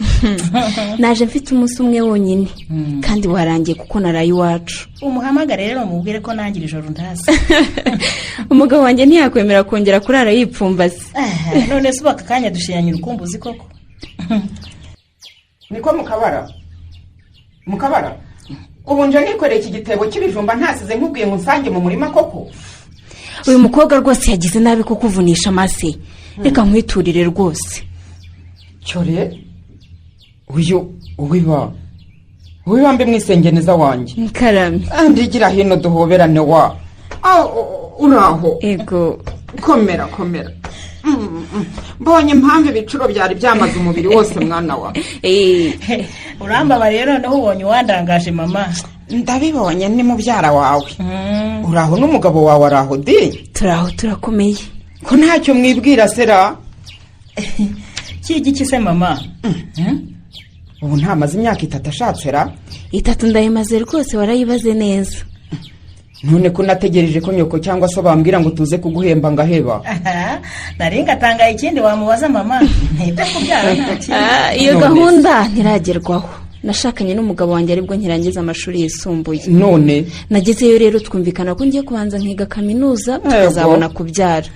Naje mfite umunsi umwe wonyine kandi warangiye kuko naraye iwacu.
Umuhamagare rero mubwire ko nanjye iri joro ndazi.
Umugabo wanjye ntiyakwemera kongera kurara yipfumbase.
None se ubu aka kanya dushiranye urukumbuzi koko?
Niko Mukabara, Mukabara, ubu nje nikoreye iki gitebo cy'ibijumba ntasize nkubwiye ngo nsange mu murima koko?
Uyu mukobwa rwose yagize nabi kukuvunisha amase. Reka nkwiturire rwose.
Cyore uyu uwiba uwiba mbe mwisengeneza wanjye.
Nkarame.
Ndigira hino duhoberane wa. Uraho.
Ego.
Komera komera. Mbonye impamvu ibicuro byari byamaze umubiri wose mwana wa.
Urambaba rero noneho ubonye uwandangaje mama.
Ndabibonye ni mubyara wawe. Uraho n'umugabo wawe araho di?
Turaho turakomeye.
Ko ntacyo mwibwira sera?
Kigi se mama?
Ubu ntamaze imyaka 3 ashatse ra?
3 ndayimaze rwose, warayibaze neza.
None ko nategereje ko nyoko cyangwa so bambwira ngo tuze kuguhemba ngaheba.
Nari ngatangaye ikindi wamubaza mama. Ntibyo kubyara nta kindi.
Iyo gahunda ntiragerwaho. Nashakanye n'umugabo wanjye aribwo nkirangiza amashuri yisumbuye.
None
nagezeyo rero twumvikana ko ngiye kubanza nkiga kaminuza tukazabona kubyara.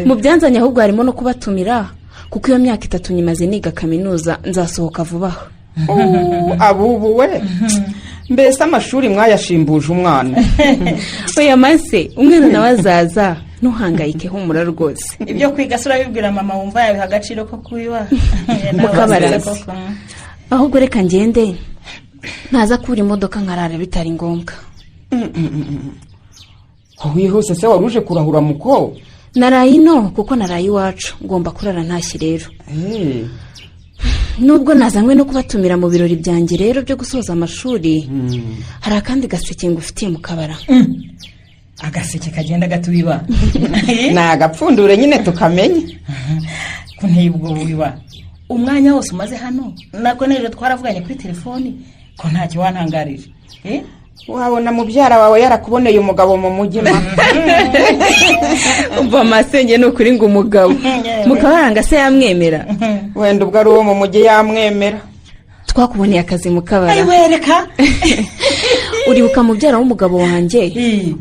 Mu byanzanye ahubwo harimo no kubatumira kuko iyo myaka 3 nyimaze niga kaminuza nzasohoka vuba aha.
Abubu we mbese amashuri mwayashimbuje umwana.
Oya mase, umwana nawe azaza, ntuhangayike humura rwose.
Ibyo kwiga se urabibwira mama wumva yabiha agaciro ko kubiba.
Mukabarazi, ahubwo reka ngende ntaza kubura imodoka nkarara bitari ngombwa.
Wihuse se wari uje kurahura muko?
Naraye ino kuko naraye iwacu, ngomba kurara ntashye rero. Nubwo nazanywe no kubatumira mu birori byanjye rero byo gusoza amashuri, hari akandi gaseke ngufitiye mu kabara.
Agaseke kagenda gatubiba.
Ni agapfundure nyine tukamenye.
Ko ntibwo wiba. Umwanya wose umaze hano nako n'ejo twaravuganye kuri telefoni ko ntacyo wantangarije.
Wabona mubyara wawe yarakuboneye umugabo mu mujyi ma.
Umva masenge ni ukuri ngo umugabo Mukabaranga se yamwemera?
Wenda ubwo ari uwo mu mujyi yamwemera.
Twakuboneye akazi mu kabara.
Ayiwereka.
Uribuka mubyara w'umugabo wanjye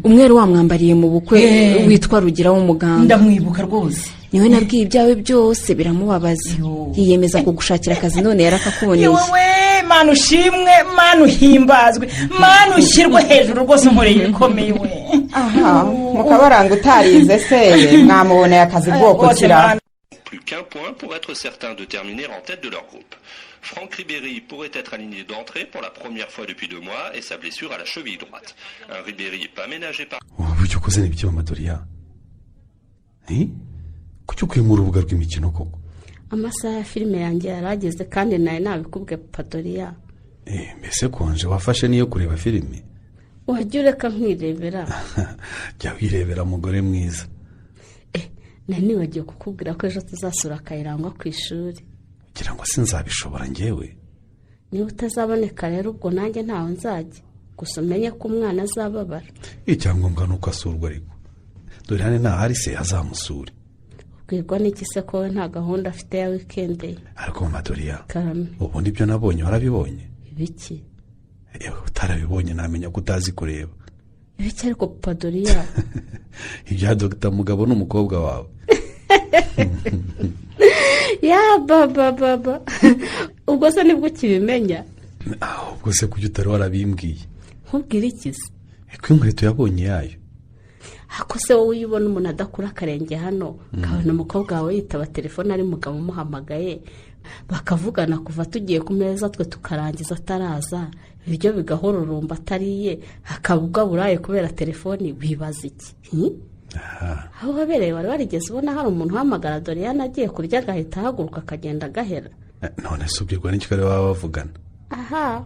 umweru wamwambariye mu bukwe witwa Rugira w'umuganga?
Ndamwibuka rwose.
Niwe nabwiye ibyawe byose biramubabaza, yiyemeza kugushakira akazi none yarakakuboneye.
Wowe Mana ushimwe, Mana uhimbazwe, Mana ushyirwe hejuru rwose unkoreye ibikomeye we.
Aha, Mukabaranga utarize se mwamuboneye akazi bwoko kira.
Plus qu'un point pour être certain de terminer en tête de leur groupe. Franck Ribéry pourrait être aligné d'entrée pour la première fois depuis 2 mois et sa blessure à la cheville droite. Un Ribéry pas ménagé par...
Ubu ukoze ni ibiki mama Doriya? Kuki ukuye mu rubuga rw'imikino koko?
Amasaha ya filime yanjye yarageze kandi nawe nabikubwe papa Doriya.
Mbese konje wafashe niyo kureba filime?
Wajya ureka nkirebera.
Jya wirebera mugore mwiza.
Nari nibagiwe kukubwira ko ejo tuzasura Kayirangwa ku ishuri.
Kugira ngo sinzabishobora njyewe.
Niba utazaboneka rero ubwo nanjye ntawe nzajya. Gusa umenye ko umwana azababara.
Icyangombwa ni uko asurwa ariko. Dore hano ntahari se azamusure.
Ubwirwa n'iki se ko we nta gahunda afite ya wikendi?
Ariko mama Doriya, ubundi ibyo nabonye warabibonye?
Ibiki?
Yewe, utarabibonye namenya ko utazi kureba.
Ibiki ariko papa Doriya?
Ibya Dogita Mugabo n'umukobwa wawe.
Ya baba baba, ubwo se nibwo ukibimenya?
Ubwo se kuki utari warabimbwiye?
Nkubwire iki se?
Ko inkweto yabonye yayo.
Ako se wowe iyo ubona umuntu adakura akarenge hano, ukabona umukobwa wawe yitaba telefone ari mugabo umuhamagaye, bakavugana kuva tugiye ku meza twe tukarangiza ataraza, ibiryo bigahororomba atariye, akaba ubwo aburaye kubera telefoni, wibaza iki? Aho wabereye wari warigeze ubona hari umuntu uhamagara Doriyana agiye kurya agahita ahaguruka akagenda agahera?
None se ubwirwa n'iki ko ari baba bavugana?
Aha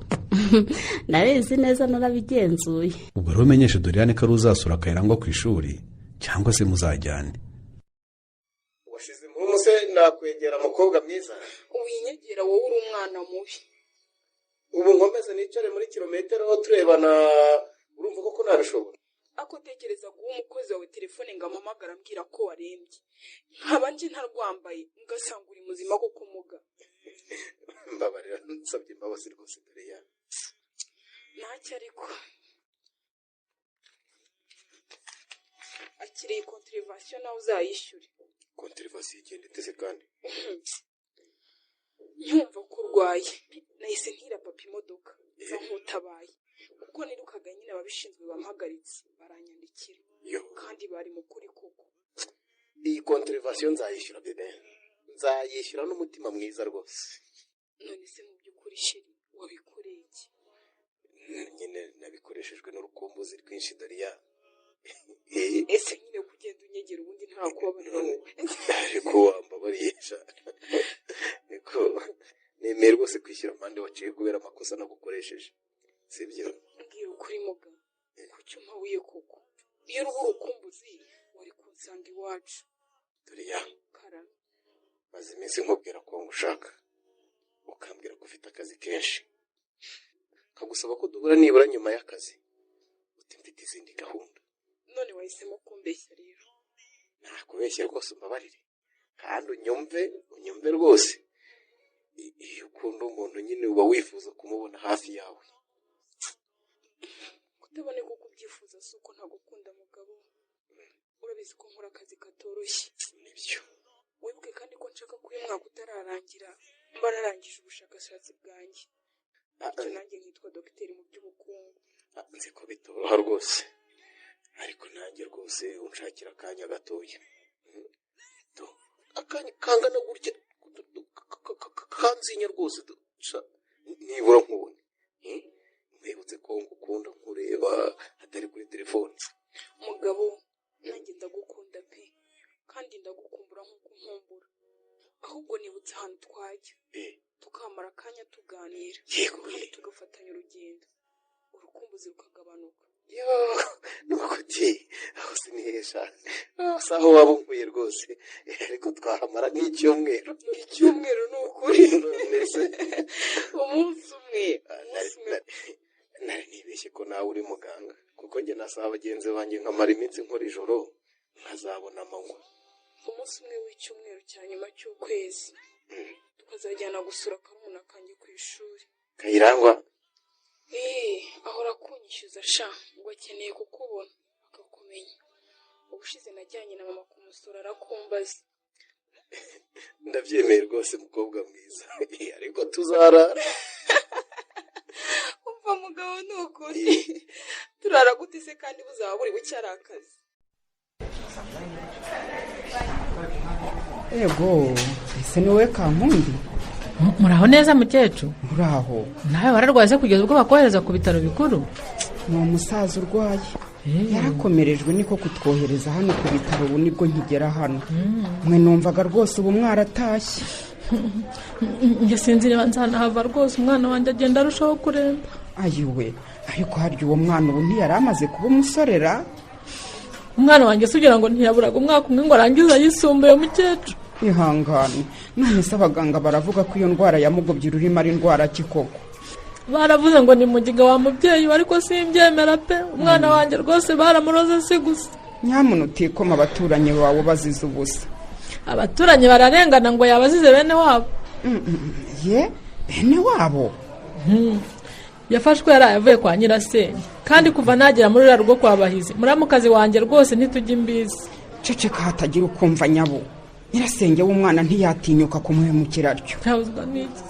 nabizi neza, narabigenzuye.
Ubwo rero umenyeshe Doriyane ko ari uzasura Kayirangwa ku ishuri cyangwa se muzajyane.
Washize impumu se nakwegera mukobwa mwiza?
Winyegera wowe, uri umwana mubi.
Ubu nkomeze nicare muri kilometero turebana, urumva koko nabishobora?
Ako tekereza guha umukozi wawe telefone ngo amuhamagare ambwira ko warembye, nkaba nje ntarwambaye, ngasanga uri muzima koko muga.
Mbabarira, nsabye imbabazi rwose dore ya.
Ntacyo, ariko akiriye contravention nawe uzayishyure.
Contravention igenda iteze kandi?
Nyumva ko urwaye nahise ntira papa imodoka nza nkutabaye, kuko nirukaga nyine ababishinzwe bampagaritse baranyandikira, kandi bari mu kuri koko.
Iyi contravention nzayishyura bebe, nzayishyura n'umutima mwiza rwose.
None se mu by'ukuri sheri wabikoreye iki?
Nyine nabikoreshejwe n'urukumbuzi rwinshi Doriya.
Ese nyine kugenda unyegera ubundi nta kubabarira wowe?
Ariko wambabariye sha. Niko nemeye rwose kwishyura amande waciye kubera amakosa nagukoresheje, sibyo?
Mbwira ukuri muga, kuki umpabuye koko? Iyo uruba urukumbuzi wari kunsanga iwacu.
Doriya,
Karame.
maze iminsi nkubwira ko ngushaka, ukambwira ko ufite akazi kenshi, nkagusaba ko duhura nibura nyuma y'akazi, uti mfite izindi gahunda.
None wahisemo kumbeshya rero?
Nakubeshya rwose, umbabarire kandi unyumve, unyumve rwose. Iyo ukunda umuntu nyine uba wifuza kumubona hafi yawe.
Kutaboneka uko ubyifuza si uko ntagukunda mugabo, urabizi ko nkora akazi katoroshye.
Nibyo.
Wibuke kandi ko nshaka ko uyu mwaka utararangira mba narangije ubushakashatsi bwanjye, bityo nanjye nkitwa dogiteri mu by'ubukungu.
Nzi ko bitoroha rwose, ariko nanjye rwose unshakira akanya gatoya, akanya kangana gutya kanzinya rwose, nibura nkubone nkwibutse ko ngukunda nkureba atari kuri telefone.
Mugabo nanjye ndagukunda pe, kandi ndagukumbura nk'uko nkumbura. Ahubwo nibutse ahantu twajya tukamara akanya tuganira, kandi tugafatanya urugendo, urukumbuzi rukagabanuka.
Nuko uti aho sinihesha, si aho waba unkuye rwose, ariko twahamara nk'icyumweru.
Icyumweru ni ukuri. Umunsi umwe.
Nari nibeshye ko nawe uri muganga, kuko njye nasaba bagenzi banjye nkamara iminsi nkora ijoro nkazabona amanywa.
Umunsi umwe w'icyumweru cya nyuma cy'ukwezi tukazajyana gusura karumuna kanjye ku ishuri.
Kayirangwa?
Ahora kunyishyuza sha, ngo akeneye kukubona akakumenya. Ubushize najyanye na mama kumusura arakumbaza.
Ndabyemeye rwose mukobwa mwiza, ariko tuzarara.
Umva mugabo ni ukuri, turara gute se kandi buzaba buri bucye ari akazi?
Ego, ese ni wowe Kankundi?
Muraho neza mukecuru?
Muraho.
Nawe wararwaye kugeza ubwo bakohereza ku bitaro bikuru?
Ni umusaza urwaye, yarakomerejwe niko kutwohereza hano ku bitaro, ubu nibwo nkigera hano. Mwe numvaga rwose ubu mwaratashye.
Njye sinzi niba nzanahava rwose, umwana wanjye agenda arushaho kuremba.
Ayiwe, ariko harya uwo mwana ubu ntiyari amaze kuba umusorera?
Umwana wanjye se ugira ngo ntiyaburaga umwaka umwe ngo arangize ayisumbuye mukecuru?
Ihangane. None se abaganga baravuga ko iyo ndwara yamugobye ururimi ari indwara ki koko?
Baravuze ngo ni mugiga wa mubyeyi, ariko simbyemera pe. Umwana wanjye rwose baramuroze si gusa.
Nyamuntu utikoma abaturanyi bawe bazize ubusa.
Abaturanyi bararengana ngo yabazize bene wabo.
Ye, bene wabo?
Yafashwe yaraye avuye kwa nyirasenge, kandi kuva nagera muri ruriya rugo kwa Bahizi, muramukazi wanjye rwose ntitujya imbizi.
Ceceka hatagira ukumva nyabo. Nyirasenge w'umwana ntiyatinyuka kumuhemukira atyo.
Ntabuzwa n'iki?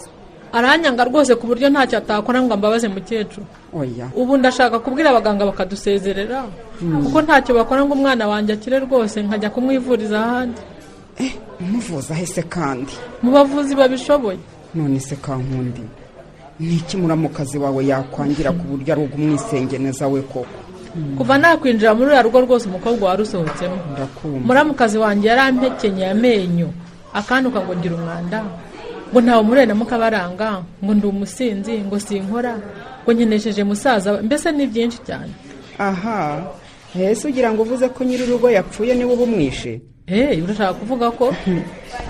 Aranyanga rwose ku buryo ntacyo atakora ngo ambabaze mukecuru.
Oya.
Ubu ndashaka kubwira abaganga bakadusezerera, kuko ntacyo bakora ngo umwana wanjye akire rwose, nkajya kumwivuriza ahandi.
Umuvuza ahese kandi?
Mu bavuzi babishoboye.
None se Kankundi, ni iki muramukazi wawe yakwangira ku buryo ari ugumwisengeneza we koko?
Kuva nakwinjira muri uriya rugo rwose, umukobwa warusohotsemo,
Ndakumva.
muramukazi wanjye yarampekenyeye amenyo, akantuka ngo ngira umwanda, ngo ntawe murere na Mukabaranga, ngo ndi umusinzi, ngo sinkora, ngo nkenesheje musaza we, mbese ni byinshi cyane.
Aha ese ugira ngo uvuze ko nyir'urugo yapfuye niwe uba umwishe?
Eee, urashaka kuvuga ko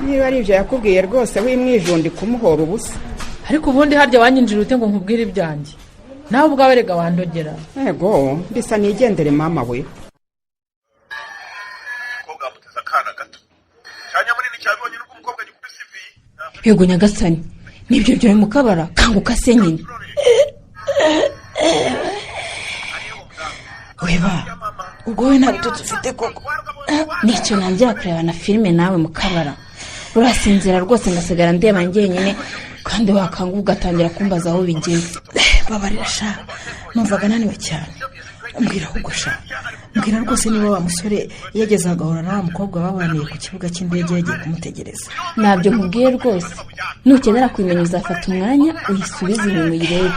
Niba ari ibyo yakubwiye rwose, wimwijundi kumuhora ubusa.
Ariko ubundi harya wanyinjira ute ngo nkubwire ibyanjye? Nawe ubwawe rega wandogera.
Ego, bisa nigendere mama we.
Yego nyagasani, nibyo byawe mukabara, kanguka se nyine.
Weba, ubwo wowe nta bitotsi ufite koko?
Nicyo nangira kureba na filime nawe mukabara urasinzira rwose, ngasigara ndeba njyenyine, kandi wakanguka ugatangira kumbaza aho bigeze.
Babarira sha, numvaga naniwe cyane. Mbwira ahubwo sha, mbwira rwose niba wa musore yageze agahura na wa mukobwa babaniye ku kibuga cy'indege yagiye kumutegereza.
Ntabyo nkubwiye rwose, nukenera kubimenya uzafata umwanya uyisubize inyuma uyirebe.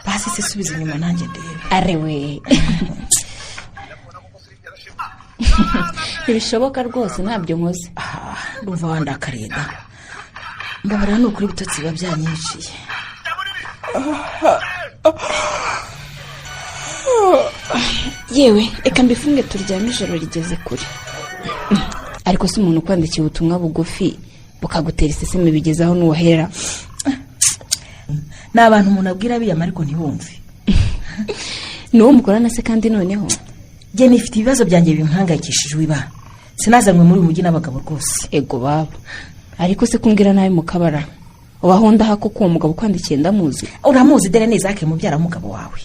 Basi se subiza inyuma nanjye ndebe.
Arewe, ntibishoboka rwose, ntabyo nkoze.
Ndumva wandakariye da, mbabarira ni ukuri, ibitotsi biba byanyiciye.
Yewe, reka mbifunge turyame, ijoro rigeze kure. Ariko si umuntu ukwandikiye ubutumwa bugufi bukagutera iseseme bigezaho n'uwahera?
Ni abantu umuntu abwira biyama ariko ntibumve.
Ni uwo mukorana se kandi noneho?
Njye nifite ibibazo byanjye bimpangayikishije wiba, sinazanywe muri uyu mujyi n'abagabo rwose.
Ego baba, ariko se kumbwira nabi mukabara, ubaho ndaha koko? Uwo mugabo ukwandikiye ndamuzi.
Uramuzi dore ni Izake mubyara w'umugabo wawe.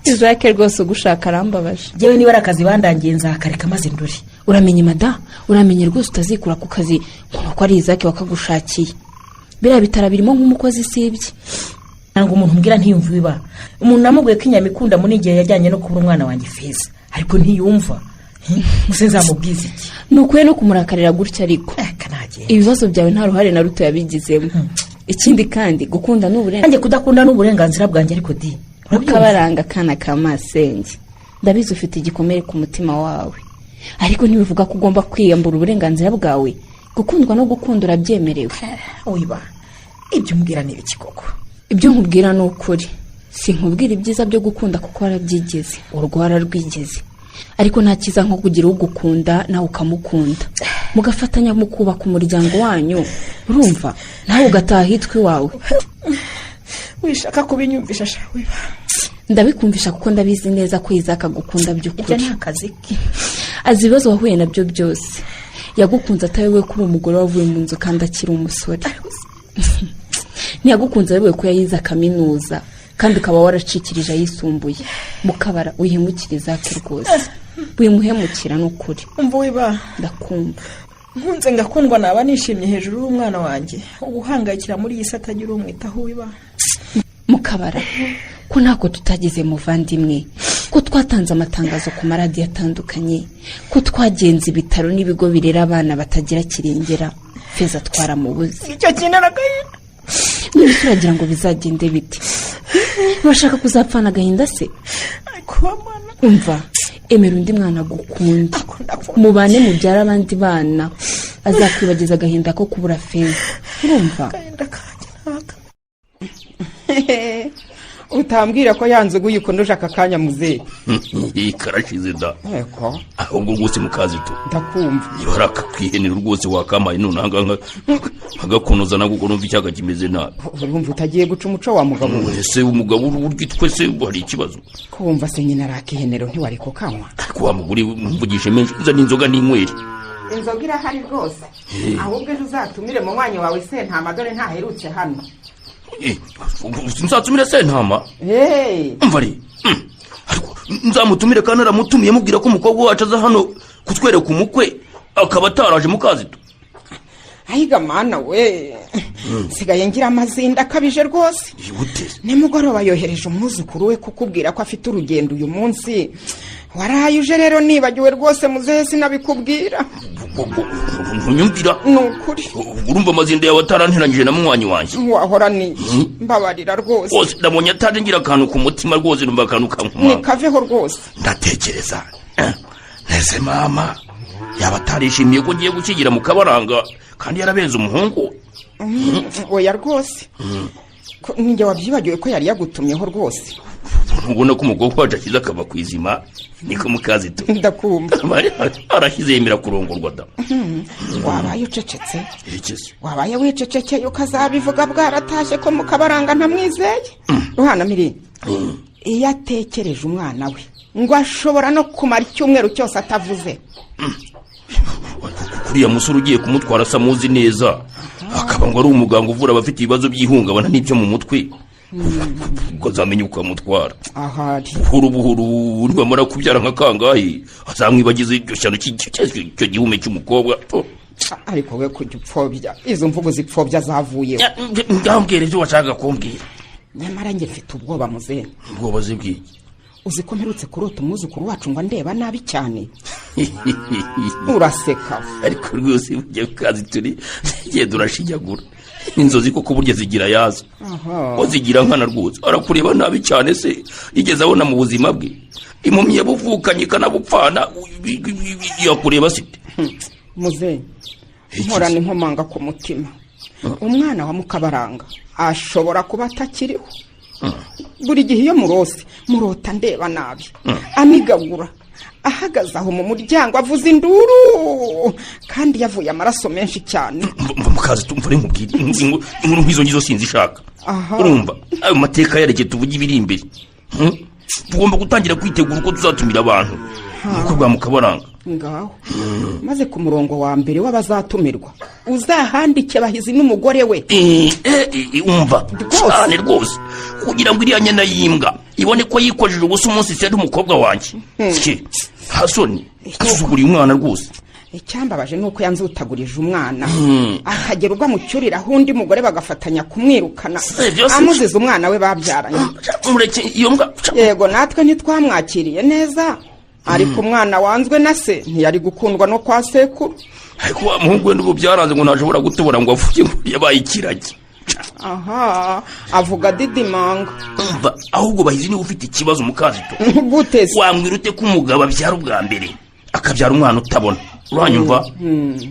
Izake rwose ugushaka arambabaje.
Njyewe niba ari akazi bandangiye nzakareka maze ndore.
Uramenye mada, uramenye rwose utazikura ku kazi ngo nuko ari Izake wakagushakiye. Biriya bitaro birimo nk'umukozi sibye.
Ntabwo umuntu umbwira ntiyumva ibiba. Umuntu namubwiye ko inyama ikunda muri igihe yajyanye no kubura umwana wanjye Feza, ariko ntiyumva. Gusa nzamubwiza iki?
Ni ukwiye no kumurakarira gutya ariko ibibazo byawe nta ruhare na ruto yabigizemo. Ikindi kandi gukunda ni uburenganzira.
Nanjye kudakunda ni uburenganzira bwanjye ariko di.
Mukabaranga akana ka masenge, ndabizi ufite igikomere ku mutima wawe, ariko ntibivuga ko ugomba kwiyambura uburenganzira bwawe. Gukundwa no gukunda urabyemerewe.
Wiba, ibyo umbwira ni ibiki koko?
Ibyo nkubwira ni ukuri. Sinkubwira ibyiza byo gukunda kuko warabyigeze, urwo wararwigeze, ariko nta cyiza nko kugira ugukunda nawe ukamukunda, mugafatanya mu kubaka umuryango wanyu. Urumva, nawe ugataha hitwa iwawe.
Wishaka kubinyumvisha sha wiba.
Ndabikumvisha kuko ndabizi neza ko Izaka agukunda by'ukuri.
Ibyo ni akazi ke.
Azi ibibazo wahuye nabyo byose. Yagukunze atayobewe ko uri umugore wavuye mu nzu kandi akiri umusore. Ntiyagukunze ayobewe ko yayize kaminuza kandi ukaba waracikirije ayisumbuye. Mukabara, wihemukire Izake rwose, wimuhemukira ni ukuri.
Umva wiba.
Ndakumva.
Nkunze ngakundwa naba nishimye hejuru y'umwana wanjye uguhangayikira muri iyi si atagira umwitaho wiba.
Mukabara, ko ntako tutagize muvandimwe, ko twatanze amatangazo ku maradiyo atandukanye, ko twagenze ibitaro n'ibigo birera abana batagira kirengera, Feza twaramubuze.
Icyo kintu aragahinda.
None turagira ngo bizagende bite? Urashaka kuzapfana agahinda se? Umva, emera undi mwana agukunda, mubane mubyara abandi bana, azakwibagiza agahinda ko kubura Feza. Urumva?
Utambwira ko yanze uyikunduje aka kanya muzehe.
Karashize da.
Eko.
Ahubwo rwose mukazito,
Ndakumva.
niba ari akakwihenera rwose wakamaye none ahangaha nkagakonoza nako kuko numva icyaga kimeze nabi.
Urumva utagiye guca umuco wa mugabo we?
Ese umugabo urya twese hari ikibazo?
Ko wumva se nyine ari akihenero ntiwari kukanywa?
Ariko wa mugore mvugishe menshi, uzana inzoga n'inywere.
Inzoga irahari rwose. Ahubwo ejo uzatumire mu mwanya wawe sentama, dore ntaherutse hano.
Nzatumire Sentama? Umva re, ariko nzamutumire kandi aramutumiye mubwira ko umukobwa wacu aza hano kutwereka umukwe akaba ataraje Mukazito.
Ayiga mana we, nsigaye ngira amazinda akabije rwose. Nimugoroba yohereje umwuzukuru we kukubwira ko afite urugendo uyu munsi. Waraye uje rero nibagiwe rwose muzehe, sinabikubwira.
Ntunyumvira?
Ni ukuri.
Urumva amazinda yawe ataranteranyije na munywanyi wanjye?
Wahora ni mbabarira rwose.
Rwose ndabonye ataje ngira akantu ku mutima rwose, numva akantu kankumanga.
Nikaveho rwose.
Ndatekereza nese mama yaba atarishimiye ko ngiye gukigira mu Kabaranga kandi yarabenze umuhungu?
Oya rwose, ninjye wabyibagiwe ko yari yagutumyeho rwose.
Ntubona ko umukobwa wacu ashyize akava ku izima? Niko Mukazito?
Ndakumva.
Arashyize yemera kurongorwa da.
Wabaye ucecetse, wabaye wicecekeye ukazabivuga bwaratashye ko Mukabaranga ntamwizeye. Ruhanamiri iyo atekereje umwana we ngo ashobora no kumara icyumweru cyose atavuze.
Kuriya musore ugiye kumutwara asa muzi neza, akaba ngo ari umuganga uvura abafite ibibazo by'ihungabana n'ibyo mu mutwe, ubwo azamenya uko amutwara.
Ahari
buhoro buhoro nibamara kubyara nka kangahe azamwibagiza iryo shyano cy'icyo gihume cy'umukobwa.
Ariko we kujya upfobya izo mvugo zipfobya zavuyeho.
Ndambwira ibyo washakaga kumbwira.
Nyamara njye mfite ubwoba muzehe.
Ubwoba zibwiye?
Uzi ko mperutse kurota umwuzukuru wacu ngo andeba nabi cyane? Uraseka.
Ariko rwose ujya kazi turi genda urashinyagura inzozi koko burya zigira yazo, ko zigira nkana rwose. Arakureba nabi cyane se yigeze abona mu buzima bwe impumyi yabuvukanye ikanabupfana yakureba site?
Muzehe, nkorana inkomanga ku mutima, umwana wa Mukabaranga ashobora kuba atakiriho. Buri gihe iyo murose murota ndeba nabi, amigagura ahagaze aho mu muryango avuza induru kandi yavuye amaraso menshi cyane.
Mukazi tumva ari nkubwire inkuru nk'izo ngizo sinzishaka. Urumva ayo mateka yerekeye tuvuge ibiri imbere. Tugomba gutangira kwitegura uko tuzatumira abantu ubukwe bwa Mukabaranga.
Ngaho maze ku murongo wa mbere w'abazatumirwa uzahandike Bahizi n'umugore we.
Umva cyane rwose, kugira ngo iriya nyana y'imbwa ibone ko yikojeje ubusa umunsi seri umukobwa wanjye. Hasoni asuzuguriye umwana rwose.
Icyambabaje ni uko yanzutagurije umwana akagera ubwo amucyuriraho undi mugore bagafatanya kumwirukana amuziza umwana we babyaranye. Yego natwe ntitwamwakiriye neza, ariko umwana wanzwe na se ntiyari gukundwa no kwa sekuru.
Ariko wa muhungu we n'ubu byaranze ngo ntashobora gutobora ngo avuge ngo yabaye ikiragi.
Aha avuga didimanga.
Umva ahubwo Bahizi niba ufite ikibazo Mukazito.
Gute se?
Wambwira ute ko umugabo abyara ubwa mbere akabyara umwana utabona, uranyumva?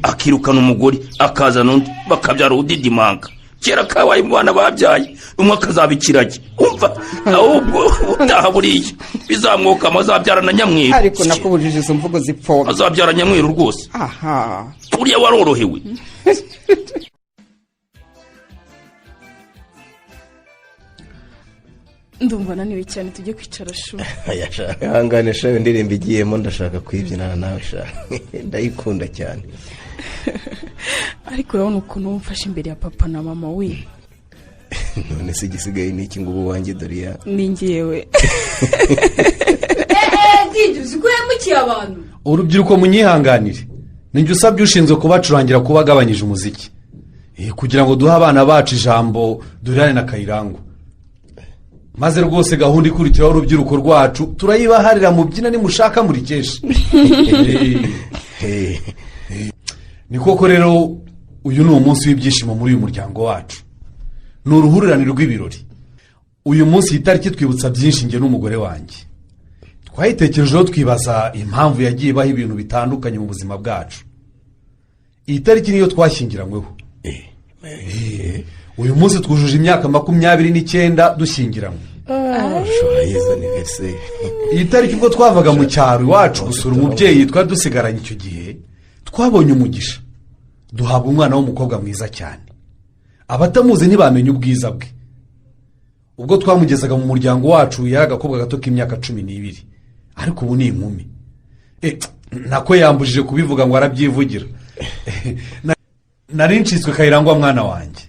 Akirukana umugore akazana undi bakabyara udidimanga. Kera kabaye mu bana babyaye umwe akazaba ikiragi. Umva ahubwo utaha buriya bizamwoka azabyara na nyamweru.
Ariko nakubujije izo mvugo zipfobya.
Azabyara nyamweru rwose.
Aha
uriya warorohewe.
Ndumva naniwe cyane, tujye kwicara shu.
Ihangane sha, indirimbo igiyemo ndashaka kuyibyinana nawe sha, ndayikunda cyane.
Ariko urabona ukuntu wumfashe imbere ya papa na mama we.
None se igisigaye ni iki ngo ubu wanjye Doriya?
Ni ngewe.
Uzi ko yamukiye abantu.
Urubyiruko munyihanganire, ninjye usabye ushinzwe kubacurangira kuba agabanyije umuziki kugira ngo duhe abana bacu ijambo Doriane na Kayirangwa. Maze rwose gahunda ikurikiraho urubyiruko rwacu turayibaharira mu byina nimushaka murikesha. Ni koko rero uyu ni umunsi w'ibyishimo muri uyu muryango wacu, ni uruhurirane rw'ibirori. Uyu munsi iyi tariki twibutsa byinshi njye n'umugore wanjye. Twayitekerejeho twibaza impamvu yagiye ibaho ibintu bitandukanye mu buzima bwacu. Iyi tariki niyo twashyingiranyweho. Uyu munsi twujuje imyaka 29 dushyingiranywe. Iyi tariki ubwo twavaga mu cyaro iwacu gusura umubyeyi twari dusigaranye icyo gihe, twabonye umugisha duhabwa umwana w'umukobwa mwiza cyane. Abatamuzi ntibamenye ubwiza bwe. Ubwo twamugezaga mu muryango wacu yari agakobwa gato k'imyaka 12, ariko ubu ni inkumi. Nako yambujije kubivuga ngo arabyivugira. Nari ncitswe Kayirangwa mwana wanjye.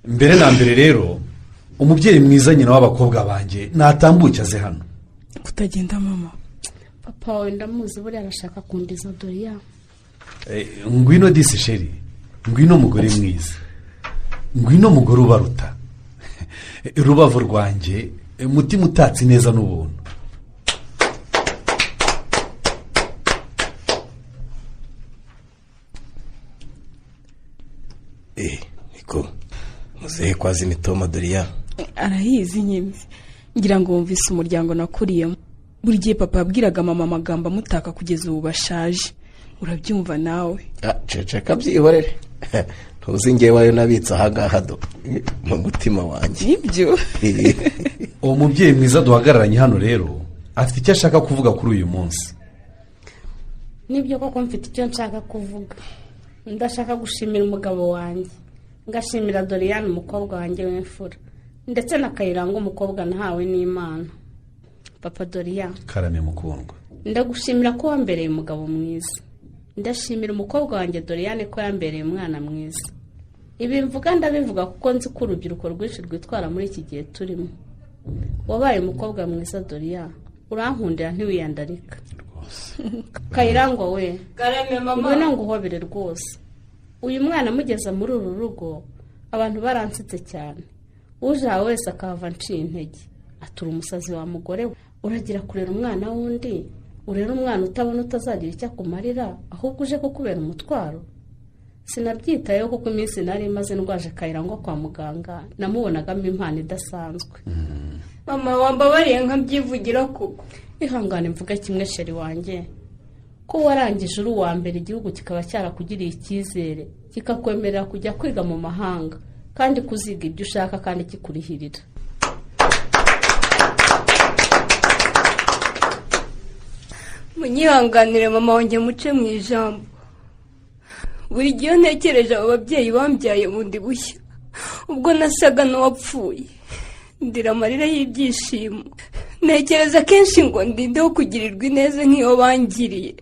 Mbere na mbere rero, umubyeyi mwiza, nyina w'abakobwa banjye, natambuke aze hano.
Kutagenda mama.
Papa wawe ndamuzi, buriya arashaka kundiza Doriya.
Ngwino disi chérie, ngwino mugore mwiza, ngwino mugore ubaruta, rubavu rwanjye, mutima utatse neza n'ubuntu.
Niko muzehe kwazi imitoma Doriya.
Arayizi nyine, ngira ngo wumvise umuryango nakuriyemo. Buri gihe papa yabwiraga mama amagambo amutaka kugeza ubu bashaje, urabyumva nawe.
Ceceka byihorere, ntuzi ngewe ayo nabitse ahangaha do mu mutima wanjye.
Nibyo.
Uwo mubyeyi mwiza duhagararanye hano rero afite icyo ashaka kuvuga kuri uyu munsi.
Nibyo koko mfite icyo nshaka kuvuga. Ndashaka gushimira umugabo wanjye, ngashimira Doriyani umukobwa wanjye w'imfura, ndetse na Kayiranga umukobwa nahawe n'Imana. Papa Doriya.
Karame mukundwa.
Ndagushimira ko wambereye umugabo mwiza. Ndashimira umukobwa wanjye Doriyani ko yambereye umwana mwiza. Ibi mvuga ndabivuga kuko nzi ko urubyiruko rwinshi rwitwara muri iki gihe turimo. Wabaye umukobwa mwiza Doriya, urankundira ntiwiyandarika. Kayirangwa we, ngwino nguhobere rwose. Uyu mwana amugeza muri uru rugo abantu baransitse cyane, uje aha wese akahava nciye intege. Atura umusazi wa mugore we, uragira kurera umwana w'undi, urera umwana utabona utazagira icyo akumarira, ahubwo uje kukubera umutwaro. Sinabyitayeho kuko iminsi nari maze ndwaje Kayirangwa kwa muganga namubonagamo impano idasanzwe.
Mama wambabariye nkabyivugira koko.
Ihangane mvuge kimwe chérie wanjye, ko warangije uri uwa mbere, igihugu kikaba cyarakugiriye icyizere kikakwemerera kujya kwiga mu mahanga, kandi kuziga ibyo ushaka kandi kikurihirira.
Munyihanganire mama wanjye muce mu ijambo. Buri gihe ntekereje abo babyeyi bambyaye bundi bushya, ubwo nasaga n'uwapfuye, ndira amarira y'ibyishimo. Ntekereza kenshi ngo ndindeho kugirirwa ineza nk'iyo bangiriye.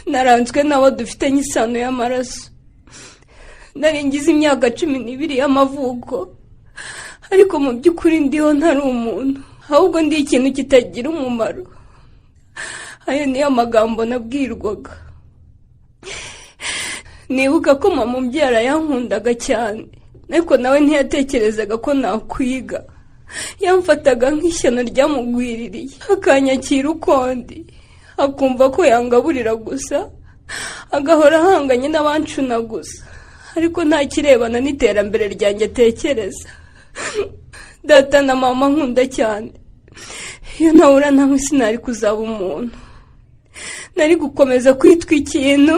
Naranzwe n'abo dufitanye isano y'amaraso. Nari ngize imyaka 12 y'amavuko, ariko mu by'ukuri ndiho ntari umuntu, ahubwo ndi ikintu kitagira umumaro. Ayo niyo magambo nabwirwaga. Nibuka ko mama umbyara yankundaga cyane, ariko nawe ntiyatekerezaga ko nakwiga. Yamfataga nk'ishyano ryamugwiririye, akanyakira ukundi, akumva ko yangaburira gusa, agahora ahanganye n'abancuna gusa, ariko nta kirebana n'iterambere ryanjye atekereza. Data na mama nkunda cyane, iyo nahura nawe sinari kuzaba umuntu. Nari gukomeza kwitwa ikintu,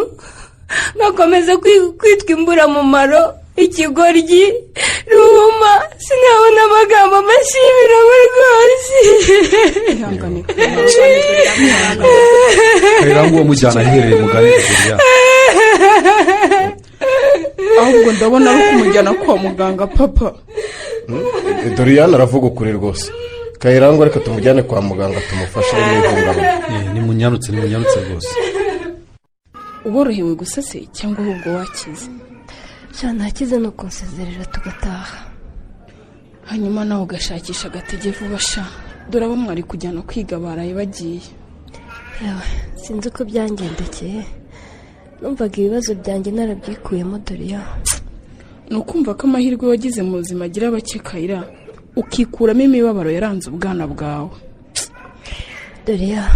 ngakomeza kwitwa imburamumaro, ikigoryi, ruhuma. Sinabona amagambo mbashimira rwose.
Kayirangwa uwo mujyana aherereye mu karere Doriya.
Ahubwo ndabona ari kumujyana kwa muganga papa.
Doriyani aravuga ukuri rwose. Kayirangwa reka tumujyane kwa muganga tumufashe n'ihungabana.
Nimunyarutse nimunyarutse rwose.
Uborohewe gusa se cyangwa ahubwo wakize?
Ntakize ni ukunsezerera tugataha.
Hanyuma nawe ugashakisha agatege vuba sha, dore abo mwari kujyana kwiga baraye bagiye.
Yewe sinzi uko byangendekeye, numvaga ibibazo byanjye narabyikuyemo Doriya.
Ni ukumva ko amahirwe wagize mu buzima agira bake Kayira, ukikuramo imibabaro yaranze ubwana bwawe.
Doriya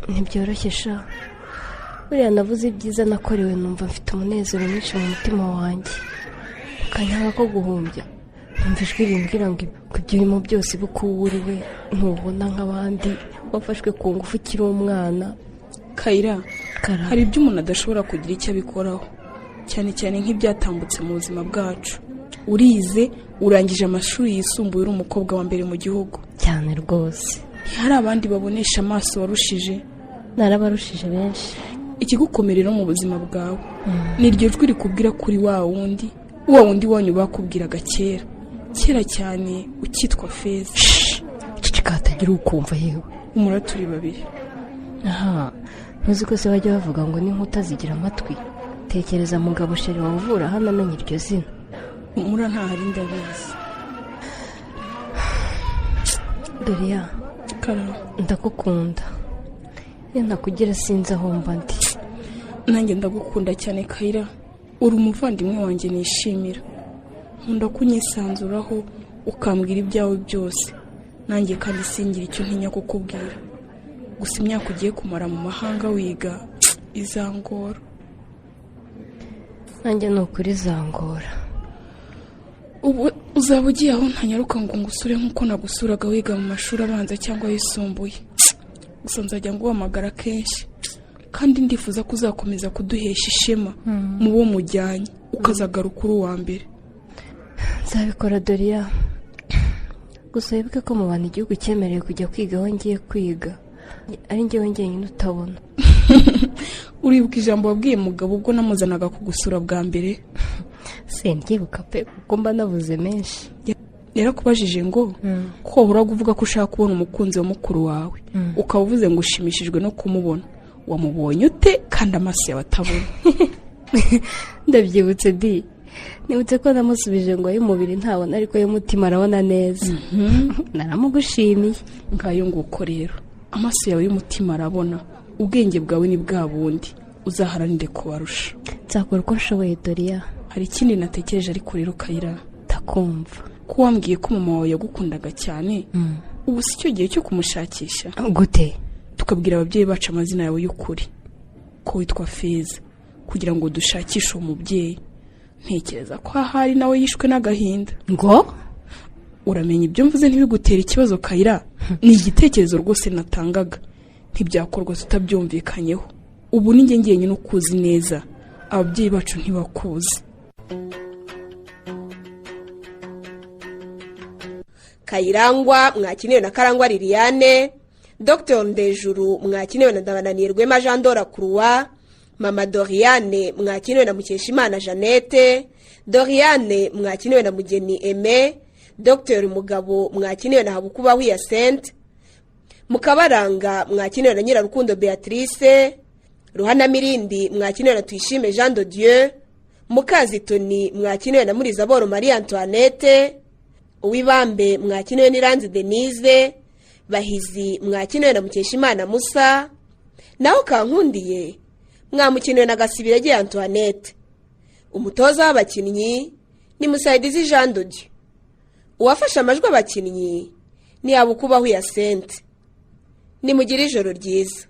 ntibyoroshye sha, buriya navuze ibyiza nakorewe numva mfite umunezero mwinshi mu mutima wanjye, ukanyanga ko guhumbya. Numva ijwi rimbwira ngo ibyo urimo byose uko uriwe ntubona nk'abandi, wafashwe ku ngufu ukiri umwana.
Kayira, hari ibyo umuntu adashobora kugira icyo abikoraho, cyane cyane nk'ibyatambutse mu buzima bwacu. Urize, urangije amashuri yisumbuye, uri umukobwa wa mbere mu gihugu.
Cyane rwose.
Ntihari abandi babonesha amaso warushije.
Narabarushije benshi.
Ikigukomerera mu buzima bwawe ni iryo jwi rikubwira kuri wa wundi, wa wundi wanyu bakubwiraga kera kera cyane ukitwa Feza.
Ceceka hatagira ukumva. Yewe
umura turi babiri.
Aha ntuzi ko se bajya bavuga ngo n'inkuta zigira amatwi. Tekereza mugabo sheri wawe uvura hano amenya iryo zina,
Humura ntahari ndabizi.
Doriya, ndagukunda. Iyo ntakugira sinzi aho mba ndi.
Nanjye ndagukunda cyane Kayira, uri umuvandimwe wanjye nishimira. Nkunda kunyisanzuraho ukambwira ibyawe byose, nanjye kandi singira icyo ntinya kukubwira. Gusa imyaka ugiye kumara mu mahanga wiga izangora.
Nanjye ni ukuri izangora.
Ubu uzaba ugiye aho ntanyaruka ngo ngusure nk'uko nagusuraga wiga mu mashuri abanza cyangwa ayisumbuye. Gusa nzajya nguhamagara kenshi, kandi ndifuza ko uzakomeza kuduhesha ishema mu bo mujyanye, ukazagaruka uri uwa mbere.
Nzabikora Doriya. Gusa wibuke ko mu bantu igihugu cyemerewe kujya kwiga aho ngiye kwiga ari njyewe njyenyine utabona.
Uribuka ijambo wabwiye mugabo ubwo namuzanaga kugusura bwa mbere?
Sindyibuka pe, kuko mba nabuze menshi.
Yarakubajije ngo ko wahora uvuga ko ushaka kubona umukunzi wa mukuru wawe, ukaba uvuze ngo ushimishijwe no kumubona, wamubonye ute kandi amaso yawe atabona?
Ndabyibutse di, nibutse ko namusubije ngo ay'umubiri ntabona ariko ay'umutima arabona neza. Naramugushimiye.
Ngayo nguko rero, amaso yawe y'umutima arabona, ubwenge bwawe ni bwa bundi, uzaharanire kubarusha.
Nzakora uko nshoboye Doriya.
Hari ikindi natekereje ariko rero Kayira,
ndakumva.
Ko wambwiye ko mama wawe yagukundaga cyane, ubu si cyo gihe cyo kumushakisha?
Gute?
Tukabwira ababyeyi bacu amazina yawe y'ukuri, ko witwa Feza, kugira ngo dushakishe uwo mubyeyi. Ntekereza ko ahari nawe yishwe n'agahinda.
Ngo?
Uramenya ibyo mvuze ntibigutere ikibazo Kayira, ni igitekerezo rwose natangaga, ntibyakorwa tutabyumvikanyeho. Ubu ni njye njyenyine ukuzi neza, ababyeyi bacu ntibakuzi.
Kayirangwa mwakiniwe na Karangwa Liliane, Dr Ndejuru mwakiniwe na Ndabananiye Rwema Jean Dora Croix, Mama Doriane mwakiniwe na Mukeshimana Jeannette, Doriane mwakiniwe na Mugeni Aime, Dr Mugabo mwakiniwe na Habukubahu Hyacinthe, Mukabaranga mwakiniwe na Nyirarukundo Beatrice, Ruhanamirindi mwakiniwe na Tuyishime Jean de Dieu, Mukazitoni mwakiniwe na Murizaboro Marie Antoinette, Uwibambe mwakiniwe n'Iranzi Denise, Bahizi mwakiniwe na Mukeshimana Musa, naho Kankundiye mwamukiniwe na Gasibirege Antoinette. Umutoza w'abakinnyi ni Musaidizi Jean de Dieu. Uwafashe amajwi abakinnyi ni Habukubahu Hyacinthe. Nimugire ijoro ryiza.